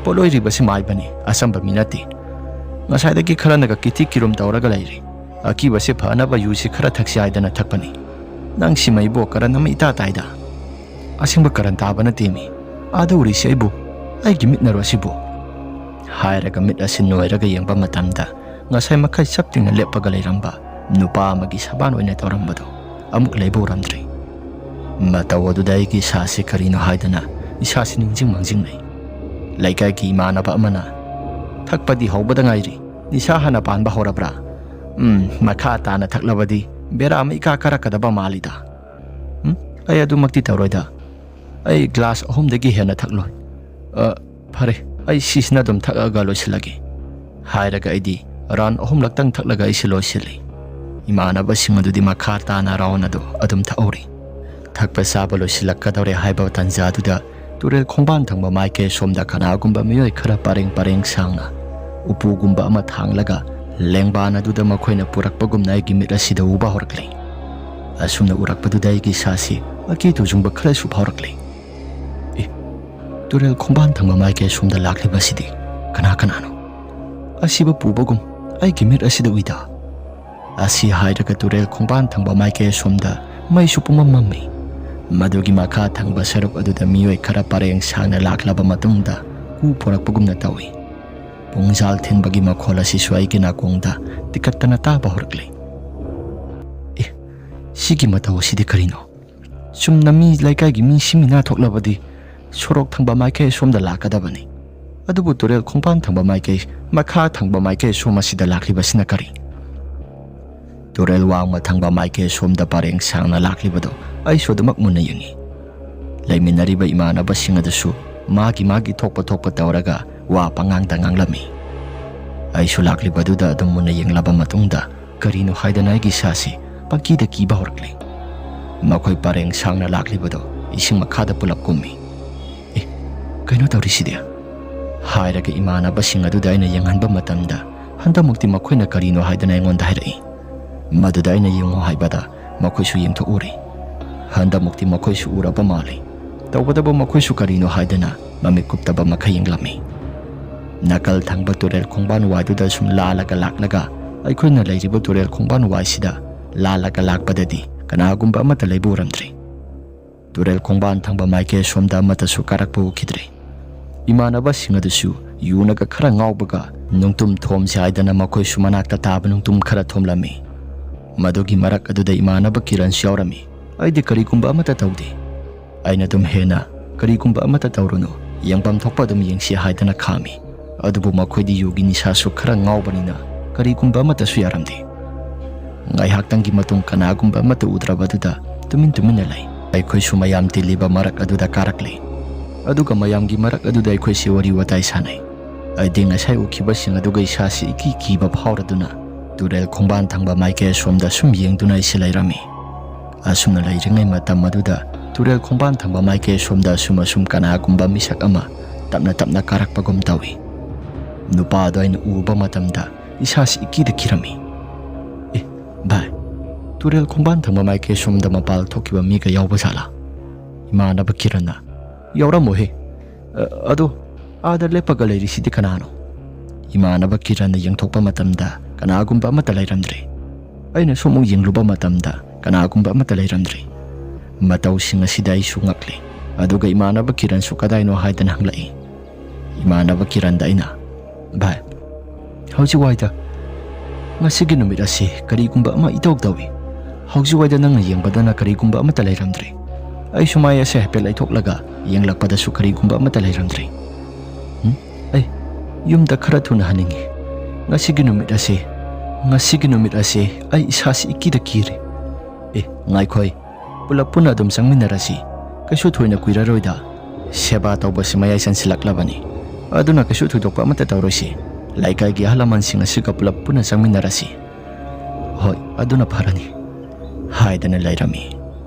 ꯄꯣꯠꯂꯣꯏꯔꯤꯕꯁꯤ ꯃꯥꯏꯕꯅꯤ, ꯑꯆꯝꯕ ꯃꯤ ꯅꯠꯇꯦ꯫ ꯉꯁꯥꯏꯗꯒꯤ ꯈꯔꯅꯒ ꯀꯤꯊꯤ ꯀꯤꯔꯨꯝ ꯇꯧꯔꯒ ꯂꯩꯔꯤ꯫ ꯑꯀꯤꯕꯁꯤ ꯐꯅꯕ ꯌꯨꯁꯤ ꯈꯔ ꯊꯛꯁꯤ ꯍꯥꯏꯗꯅ ꯊꯛꯄꯅꯤ꯫ ꯅꯪꯁꯤꯃ ꯏꯕꯣ, ꯀꯔꯟ ꯑꯃ ꯏꯇꯥ ꯇꯥꯏꯗ꯫ ꯑꯁꯦꯡꯕ ꯀꯔꯟ ꯇꯥꯕ ꯅꯠꯇꯦꯃꯤ꯫ ꯑꯥꯗ ꯎꯔꯤꯁꯤ ꯑꯩꯕꯨ, ꯑꯩꯒꯤ ꯃꯤꯠꯅꯔꯣ ꯑꯁꯤꯕꯨ?" ꯍꯥꯏꯔꯒ ꯃꯤꯠ ꯑꯁꯤ ꯅꯣꯏꯔꯒ ꯌꯦꯡꯕ ꯃꯇꯝꯗ, ꯉꯁꯥꯏ ꯃꯈꯩ ꯆꯞ ꯇꯤꯡꯅ ꯂꯦꯞꯄꯒ ꯂꯩꯔꯝꯕ ꯅꯨꯄꯥ ꯑꯃꯒꯤ ꯁꯕꯥꯟ ꯑꯣꯏꯅ ꯇꯧꯔꯝꯕꯗꯨ ꯑꯃꯨꯛ ꯂꯩꯕ ꯎꯔꯝꯗ꯭ꯔꯦ꯫ ꯃꯇꯧ ꯑꯗꯨꯗ ꯑꯩꯒꯤ ꯏꯁꯥꯁꯤ ꯀꯔꯤꯅꯣ ꯍꯥꯏꯗꯅ ꯏꯁꯥꯁꯤ ꯅꯤꯡꯁꯤꯡ ꯃꯥꯡꯖꯤꯡꯅꯩ꯫ ꯂꯩꯀꯥꯏꯒꯤ ꯏꯃꯥꯟꯅꯕ ꯑꯃꯅ, "ꯊꯛꯄꯗꯤ ꯍꯧꯕꯗ ꯉꯥꯏꯔꯤ, ꯅꯤꯁꯥ ꯍꯥꯟꯅ ꯄꯥꯟꯕ ꯍꯧꯔꯕ꯭ꯔꯥ? ꯎꯝ, ꯃꯈꯥ ꯇꯥꯅ ꯊꯛꯂꯕꯗꯤ ꯕꯦꯔꯥ ꯑꯃ ꯏꯀꯥ ꯀꯥꯔꯛꯀꯗꯕ ꯃꯥꯜꯂꯤꯗ꯫ ꯎꯝ, ꯑꯩ ꯑꯗꯨꯃꯛꯇꯤ ꯇꯧꯔꯣꯏꯗ꯫ ꯑꯩ ꯒ꯭ꯂꯥꯁ ꯑꯍꯨꯝꯗꯒꯤ ꯍꯦꯟꯅ ꯊꯛꯂꯣꯏ꯫ ꯑ, ꯐꯔꯦ, ꯑꯩ ꯁꯤꯁꯤꯅ ꯑꯗꯨꯝ ꯊꯛꯑꯒ ꯂꯣꯏꯁꯤꯜꯂꯒꯦ," ꯍꯥꯏꯔꯒ ꯑꯩꯗꯤ ꯔꯥꯎꯟ ꯑꯍꯨꯝꯂꯛꯇꯪ ꯊꯛꯂꯒ ꯑꯩꯁꯦ ꯂꯣꯏꯁꯤꯜꯂꯤ꯫ ꯏꯃꯥꯟꯅꯕꯁꯤꯡ ꯑꯗꯨꯗꯤ ꯃꯈꯥ ꯇꯥꯅ ꯔꯥꯎꯟ ꯑꯗꯨ ꯑꯗꯨꯝ ꯊꯛꯍꯧꯔꯤ꯫ ꯊꯛꯄ ꯆꯥꯕ ꯂꯣꯏꯁꯤꯜꯂꯛꯀꯗꯧꯔꯦ ꯍꯥꯏꯕ ꯇꯥꯟꯖꯥꯗꯨꯗ ꯇꯨꯔꯦꯜ ꯈꯣꯡꯕꯥꯟ ꯊꯪꯕ ꯃꯥꯏꯀꯩ ꯁꯣꯝꯗ ꯀꯅꯥꯒꯨꯝꯕ ꯃꯤꯑꯣꯏ ꯈꯔ ꯄꯔꯦꯡ ꯄꯔꯦꯡ ꯁꯥꯡꯅ ꯎꯄꯨꯒꯨꯝꯕ ꯑꯃ ꯊꯥꯡꯂꯒ ꯂꯦꯡꯕꯥꯟ ꯑꯗꯨꯗ ꯃꯈꯣꯏꯅ ꯄꯨꯔꯛꯄꯒꯨꯝꯅ ꯑꯩꯒꯤ ꯃꯤꯠ ꯑꯁꯤꯗ ꯎꯕ ꯍꯧꯔꯛꯂꯤ꯫ ꯑꯁꯨꯝꯅ ꯎꯔꯛꯄꯗꯨꯗ ꯑꯩꯒꯤ ꯏꯁꯥꯁꯤ ꯑꯀꯤ ꯇꯨꯖꯨꯡꯕ ꯈꯔꯁꯨ ꯐꯥꯎꯔꯛꯂꯤ꯫ ꯑꯦ, ꯇꯨꯔꯦꯜ ꯈꯣꯡꯕꯥꯟ ꯊꯪꯕ ꯃꯥꯏꯀꯩ ꯁꯣꯝꯗ ꯂꯥꯛꯂꯤꯕꯁꯤꯗꯤ ꯀꯅꯥ ꯀꯅꯥꯅꯣ? ꯑꯁꯤꯕ ꯄꯨꯕꯒꯨꯝ ꯑꯩꯒꯤ ꯃꯤꯠ ꯑꯁꯤꯗ ꯎꯏꯗ꯫ ꯑꯁꯤ ꯍꯥꯏꯔꯒ ꯇꯨꯔꯦꯜ ꯈꯣꯡꯕꯥꯟ ꯊꯪꯕ ꯃꯥꯏꯀꯩ ꯑꯁꯣꯝꯗ ꯃꯩꯁꯨ ꯄꯨꯝꯃꯝ ꯃꯝꯃꯤ꯫ ꯃꯗꯨꯒꯤ ꯃꯈꯥ ꯊꯪꯕ ꯁꯔꯨꯛ ꯑꯗꯨꯗ ꯃꯤꯑꯣꯏ ꯈꯔ ꯄꯔꯦꯡ ꯁꯥꯡꯅ ꯂꯥꯛꯂꯕ ꯃꯇꯨꯡꯗ ꯀꯨ ꯄꯨꯔꯛꯄꯒꯨꯝꯅ ꯇꯧꯏ꯫ ꯄꯨꯡꯖꯥꯜ ꯊꯤꯟꯕꯒꯤ ꯃꯈꯣꯜ ꯑꯁꯤꯁꯨ ꯑꯩꯒꯤ ꯅꯥꯀꯣꯡꯗ ꯇꯤꯀꯠꯇꯅ ꯇꯥꯕ ꯍꯧꯔꯛꯂꯤ꯫ ꯑꯦ, ꯁꯤꯒꯤ ꯃꯇꯧ ꯑꯁꯤꯗꯤ ꯀꯔꯤꯅꯣ? ꯆꯨꯝꯅ ꯃꯤ ꯂꯩꯀꯥꯏꯒꯤ ꯃꯤ ꯁꯤꯃꯤꯅꯥ ꯊꯣꯛꯂꯕꯗꯤ ꯁꯣꯔꯣꯛ ꯊꯪꯕ ꯃꯥꯏꯀꯩ ꯑꯁꯣꯝꯗ ꯂꯥꯛꯀꯗꯕꯅꯤ꯫ ꯑꯗꯨꯕꯨ ꯇꯨꯔꯦꯜ ꯈꯣꯡꯕꯥꯟ ꯊꯪꯕ ꯃꯥꯏꯀꯩ, ꯃꯈꯥ ꯊꯪꯕ ꯃꯥꯏꯀꯩ ꯑꯁꯣꯝ ꯑꯁꯤꯗ ꯂꯥꯛꯂꯤꯕꯁꯤꯅ ꯀꯔꯤ? ꯇꯨꯔꯦꯜ ꯋꯥꯡꯃ ꯊꯪꯕ ꯃꯥꯏꯀꯩ ꯑꯁꯣꯝꯗ ꯄꯔꯦꯡ ꯁꯥꯡꯅ ꯂꯥꯛꯂꯤꯕꯗꯨ ꯑꯩꯁꯨ ꯑꯗꯨꯃꯛ ꯃꯨꯟꯅ ꯌꯦꯡꯏ꯫ ꯂꯩꯃꯤꯟꯅꯔꯤꯕ ꯏꯃꯥꯟꯅꯕꯁꯤꯡ ꯑꯗꯨꯁꯨ ꯃꯥꯒꯤ ꯃꯥꯒꯤ ꯊꯣꯛꯄ ꯊꯣꯛꯄ ꯇꯧꯔꯒ ꯋꯥ ꯄꯉꯥꯡꯗ ꯉꯥꯡꯂꯝꯃꯤ꯫ ꯑꯩꯁꯨ ꯂꯥꯛꯂꯤꯕꯗꯨꯗ ꯑꯗꯨꯝ ꯃꯨꯟꯅ ꯌꯦꯡꯂꯕ ꯃꯇꯨꯡꯗ ꯀꯔꯤꯅꯣ ꯍꯥꯏꯗꯅ ꯑꯩꯒꯤ ꯏꯁꯥꯁꯤ ꯄꯪꯀꯤꯗ ꯀꯤꯕ ꯍꯧꯔꯛꯂꯦ꯫ ꯃꯈꯣꯏ ꯄꯔꯦꯡ ꯁꯥꯡꯅ ꯂꯥꯛꯂꯤꯕꯗꯨ ꯏꯁꯤꯡ ꯃꯈꯥꯗ ꯄꯨꯂꯞ ꯀꯨꯝꯃꯤ꯫ "ꯑꯦ, ꯀꯩꯅꯣ ꯇꯧꯔꯤꯁꯤꯗꯤ?" ꯍꯥꯏꯔꯒ ꯏꯃꯥꯟꯅꯕꯁꯤꯡ ꯑꯗꯨꯗ ꯑꯩꯅ ꯌꯦꯡꯍꯟꯕ ꯃꯇꯝꯗ, ꯍꯟꯗꯛꯃꯛꯇꯤ ꯃꯈꯣꯏꯅ ꯀꯔꯤꯅꯣ ꯍꯥꯏꯗꯅ ꯑꯩꯉꯣꯟꯗ ꯍꯥꯏꯔꯛꯏ꯫ ꯃꯗꯨꯗ ꯑꯩꯅ ꯌꯦꯡꯉꯨ ꯍꯥꯏꯕꯗ ꯃꯈꯣꯏꯁꯨ ꯌꯦꯡꯊꯣꯛꯎꯔꯦ꯫ ꯍꯟꯗꯛꯃꯨꯛꯇꯤ ꯃꯈꯣꯏꯁꯨ ꯎꯔꯕ ꯃꯥꯜꯂꯤ꯫ ꯇꯧꯕꯇꯕꯨ ꯃꯈꯣꯏꯁꯨ ꯀꯔꯤꯅꯣ ꯍꯥꯏꯗꯅ ꯃꯃꯤꯠ ꯀꯨꯞꯇꯕ ꯃꯈꯩ ꯌꯦꯡꯂꯝꯃꯤ꯫ ꯅꯥꯀꯜ ꯊꯪꯕ ꯇꯨꯔꯦꯜ ꯈꯣꯡꯕꯥꯟ ꯋꯥꯏꯗꯨꯗ ꯁꯨꯝ ꯂꯥꯜꯂꯒ ꯂꯥꯛꯂꯒ ꯑꯩꯈꯣꯏꯅ ꯂꯩꯔꯤꯕ ꯇꯨꯔꯦꯜ ꯈꯣꯡꯕꯥꯟ ꯋꯥꯏꯁꯤꯗ ꯂꯥꯜꯂꯒ ꯂꯥꯛꯄꯗꯗꯤ ꯀꯅꯥꯒꯨꯝꯕ ꯑꯃꯠꯇ ꯂꯩꯕ ꯎꯔꯝꯗ꯭ꯔꯤ꯫ ꯇꯨꯔꯦꯜ ꯈꯣꯡꯕꯥꯟ ꯊꯪꯕ ꯃꯥꯏꯀꯩ ꯑꯁꯣꯝꯗ ꯑꯃꯠꯇꯁꯨ ꯀꯥꯔꯛꯄ ꯎꯈꯤꯗ꯭ꯔꯤ꯫ ꯏꯃꯥꯟꯅꯕꯁꯤꯡ ꯑꯗꯨꯁꯨ ꯌꯨꯅꯒ ꯈꯔ ꯉꯥꯎꯕꯒ ꯅꯨꯡꯇꯨꯝ ꯊꯣꯝꯁꯤ ꯍꯥꯏꯗꯅ ꯃꯈꯣꯏꯁꯨ ꯃꯅꯥꯛꯇ ꯇꯥꯕ ꯅꯨꯡꯇꯨꯝ ꯈꯔ ꯊꯣꯝꯂꯝꯃꯤ꯫ ꯃꯗꯨꯒꯤ ꯃꯔꯛ ꯑꯗꯨꯗ ꯏꯃꯥꯟꯅꯕ ꯀꯤꯔꯟꯁꯨ ꯌꯥꯎꯔꯝꯃꯤ꯫ ꯑꯩꯗꯤ ꯀꯔꯤꯒꯨꯝꯕ ꯑꯃꯠꯇ ꯇꯧꯗꯦ꯫ ꯑꯩꯅ ꯑꯗꯨꯝ ꯍꯦꯟꯅ "ꯀꯔꯤꯒꯨꯝꯕ ꯑꯃꯠꯇ ꯇꯧꯔꯨꯅꯨ, ꯌꯦꯡꯐꯝ ꯊꯣꯛꯄ ꯑꯗꯨꯝ ꯌꯦꯡꯁꯤ" ꯍꯥꯏꯗꯅ ꯈꯥꯝꯃꯤ꯫ ꯑꯗꯨꯕꯨ ꯃꯈꯣꯏꯗꯤ ꯌꯨꯒꯤ ꯅꯤꯁꯥꯁꯨ ꯈꯔ ꯉꯥꯎꯕꯅꯤꯅ ꯀꯔꯤꯒꯨꯝꯕ ꯑꯃꯠꯇꯁꯨ ꯌꯥꯔꯝꯗꯦ꯫ ꯉꯥꯏꯍꯥꯛꯇꯪꯒꯤ ꯃꯇꯨꯡ ꯀꯅꯥꯒꯨꯝꯕ ꯑꯃꯠꯇ ꯎꯗ꯭ꯔꯕꯗꯨꯗ ꯇꯨꯃꯤꯟ ꯇꯨꯃꯤꯟꯅ ꯂꯩ꯫ ꯑꯩꯈꯣꯏꯁꯨ ꯃꯌꯥꯝ ꯇꯤꯜꯂꯤꯕ ꯃꯔꯛ ꯑꯗꯨꯗ ꯀꯥꯔꯛꯂꯤ꯫ ꯑꯗꯨꯒ ꯃꯌꯥꯝꯒꯤ ꯃꯔꯛ ꯑꯗꯨꯗ ꯑꯩꯈꯣꯏꯁꯦ ꯋꯥꯔꯤ ꯋꯥꯇꯥꯏ ꯁꯥꯟꯅꯩ꯫ ꯑꯩꯗꯤ ꯉꯁꯥꯏ ꯎꯈꯤꯕꯁꯤꯡ ꯑꯗꯨꯒ ꯏꯁꯥꯁꯤ ꯏꯀꯤ ꯀꯤꯕ ꯐꯥꯎꯔꯗꯨꯅ ꯇꯨꯔꯦꯜ ꯈꯣꯡꯕꯥꯟ ꯊꯪꯕ ꯃꯥꯏꯀꯩ ꯑꯁꯣꯝꯗ ꯁꯨꯝ ꯌꯦꯡꯗꯨꯅ ꯑꯩꯁꯦ ꯂꯩꯔꯝꯃꯤ꯫ ꯑꯁꯨꯝꯅ ꯂꯩꯔꯤꯉꯩ ꯃꯇꯝ ꯑꯗꯨꯗ ꯇꯨꯔꯦꯜ ꯈꯣꯡꯕꯥꯟ ꯊꯪꯕ ꯃꯥꯏꯀꯩ ꯑꯁꯣꯝꯗ ꯑꯁꯨꯝ ꯑꯁꯨꯝ ꯀꯅꯥꯒꯨꯝꯕ ꯃꯤꯁꯛ ꯑꯃ ꯇꯞꯅ ꯇꯞꯅ ꯀꯥꯔꯛꯄꯒꯨꯝ ꯇꯧꯏ꯫ ꯅꯨꯄꯥ ꯑꯗꯨ ꯑꯩꯅ ꯎꯕ ꯃꯇꯝꯗ ꯏꯁꯥꯁꯤ ꯏꯀꯤꯗ ꯀꯤꯔꯝꯃꯤ꯫ "ꯑꯦ, ꯚꯥꯏ, ꯇꯨꯔꯦꯜ ꯈꯣꯡꯕꯥꯟ ꯊꯪꯕ ꯃꯥꯏꯀꯩ ꯁꯣꯝꯗ ꯃꯄꯥꯜ ꯊꯣꯛꯈꯤꯕ ꯃꯤꯒ ꯌꯥꯎꯕ ꯖꯥꯠꯂꯥ?" ꯏꯃꯥꯟꯅꯕ ꯀꯤꯔꯟꯅ, "ꯌꯥꯎꯔꯝꯃꯣꯏꯍꯦ꯫ ꯑ, ꯑꯗꯣ ꯑꯥꯗ ꯂꯦꯞꯄꯒ ꯂꯩꯔꯤꯁꯤꯗꯤ ꯀꯅꯥꯅꯣ?" ꯏꯃꯥꯟꯅꯕ ꯀꯤꯔꯟꯅ ꯌꯦꯡꯊꯣꯛꯄ ꯃꯇꯝꯗ ꯀꯅꯥꯒꯨꯝꯕ ꯑꯃꯠꯇ ꯂꯩꯔꯝꯗ꯭ꯔꯦ꯫ ꯑꯩꯅꯁꯨ ꯑꯃꯨꯛ ꯌꯦꯡꯂꯨꯕ ꯃꯇꯝꯗ ꯀꯅꯥꯒꯨꯝꯕ ꯑꯃꯠꯇ ꯂꯩꯔꯝꯗ꯭ꯔꯦ꯫ ꯃꯇꯧꯁꯤꯡ ꯑꯁꯤꯗ ꯑꯩꯁꯨ ꯉꯛꯂꯦ꯫ ꯑꯗꯨꯒ ꯏꯃꯥꯟꯅꯕ ꯀꯤꯔꯟꯁꯨ ꯀꯗꯥꯏꯅꯣ ꯍꯥꯏꯗꯅ ꯍꯪꯂꯛꯏ꯫ ꯏꯃꯥꯟꯅꯕ ꯀꯤꯔꯟꯗ ꯑꯩꯅ, "ꯚꯥꯏ, ꯍꯧꯖꯤꯛ ꯋꯥꯏꯗ, ꯉꯁꯤꯒꯤ ꯅꯨꯃꯤꯠ ꯑꯁꯤ ꯀꯔꯤꯒꯨꯝꯕ ꯑꯃ ꯏꯇꯧ ꯇꯧꯏ꯫ ꯍꯧꯖꯤꯛ ꯋꯥꯏꯗ ꯅꯪꯅ ꯌꯦꯡꯕꯗꯅ ꯀꯔꯤꯒꯨꯝꯕ ꯑꯃꯠꯇ ꯂꯩꯔꯝꯗ꯭ꯔꯦ꯫ ꯑꯩꯁꯨ ꯃꯥꯏ ꯑꯁꯦ ꯍꯥꯏꯐꯦꯠ ꯂꯩꯊꯣꯛꯂꯒ ꯌꯦꯡꯂꯛꯄꯗꯁꯨ ꯀꯔꯤꯒꯨꯝꯕ ꯑꯃꯠꯇ ꯂꯩꯔꯝꯗ꯭ꯔꯦ꯫ ꯎꯝ? ꯑꯩ ꯌꯨꯝꯗ ꯈꯔ ꯊꯨꯅ ꯍꯟꯅꯤꯡꯉꯤ꯫ ꯉꯁꯤꯒꯤ ꯅꯨꯃꯤꯠ ꯑꯁꯤ, ꯉꯁꯤꯒꯤ ꯅꯨꯃꯤꯠ ꯑꯁꯤ ꯑꯩ ꯏꯁꯥꯁꯤ ꯏꯀꯤꯗ ꯀꯤꯔꯦ꯫ ꯑꯦ, ꯉꯥꯏꯈꯣꯏ, ꯄꯨꯂꯞ ꯄꯨꯟꯅ ꯑꯗꯨꯝ ꯆꯪꯃꯤꯟꯅꯔꯁꯤ꯫ ꯀꯩꯁꯨ ꯊꯣꯏꯅ ꯀꯨꯏꯔꯔꯣꯏꯗ꯫ ꯁꯦꯕꯥ ꯇꯧꯕꯁꯤ ꯃꯌꯥꯏ ꯆꯟꯁꯤꯜꯂꯛꯂꯕꯅꯤ꯫ ꯑꯗꯨꯅ ꯀꯩꯁꯨ ꯊꯣꯏꯗꯣꯛꯄ ꯑꯃꯠꯇ ꯇꯧꯔꯣꯏꯁꯤ꯫ ꯂꯩꯀꯥꯏꯒꯤ ꯑꯍꯜ ꯂꯃꯟꯁꯤꯡ ꯑꯁꯤꯒ ꯄꯨꯂꯞ ꯄꯨꯟꯅ ꯆꯪꯃꯤꯟꯅꯔꯁꯤ꯫" "ꯍꯣꯏ, ꯑꯗꯨꯅ ꯐꯔꯅꯤ," ꯍꯥꯏꯗꯅ ꯂꯩꯔꯝꯃꯤ꯫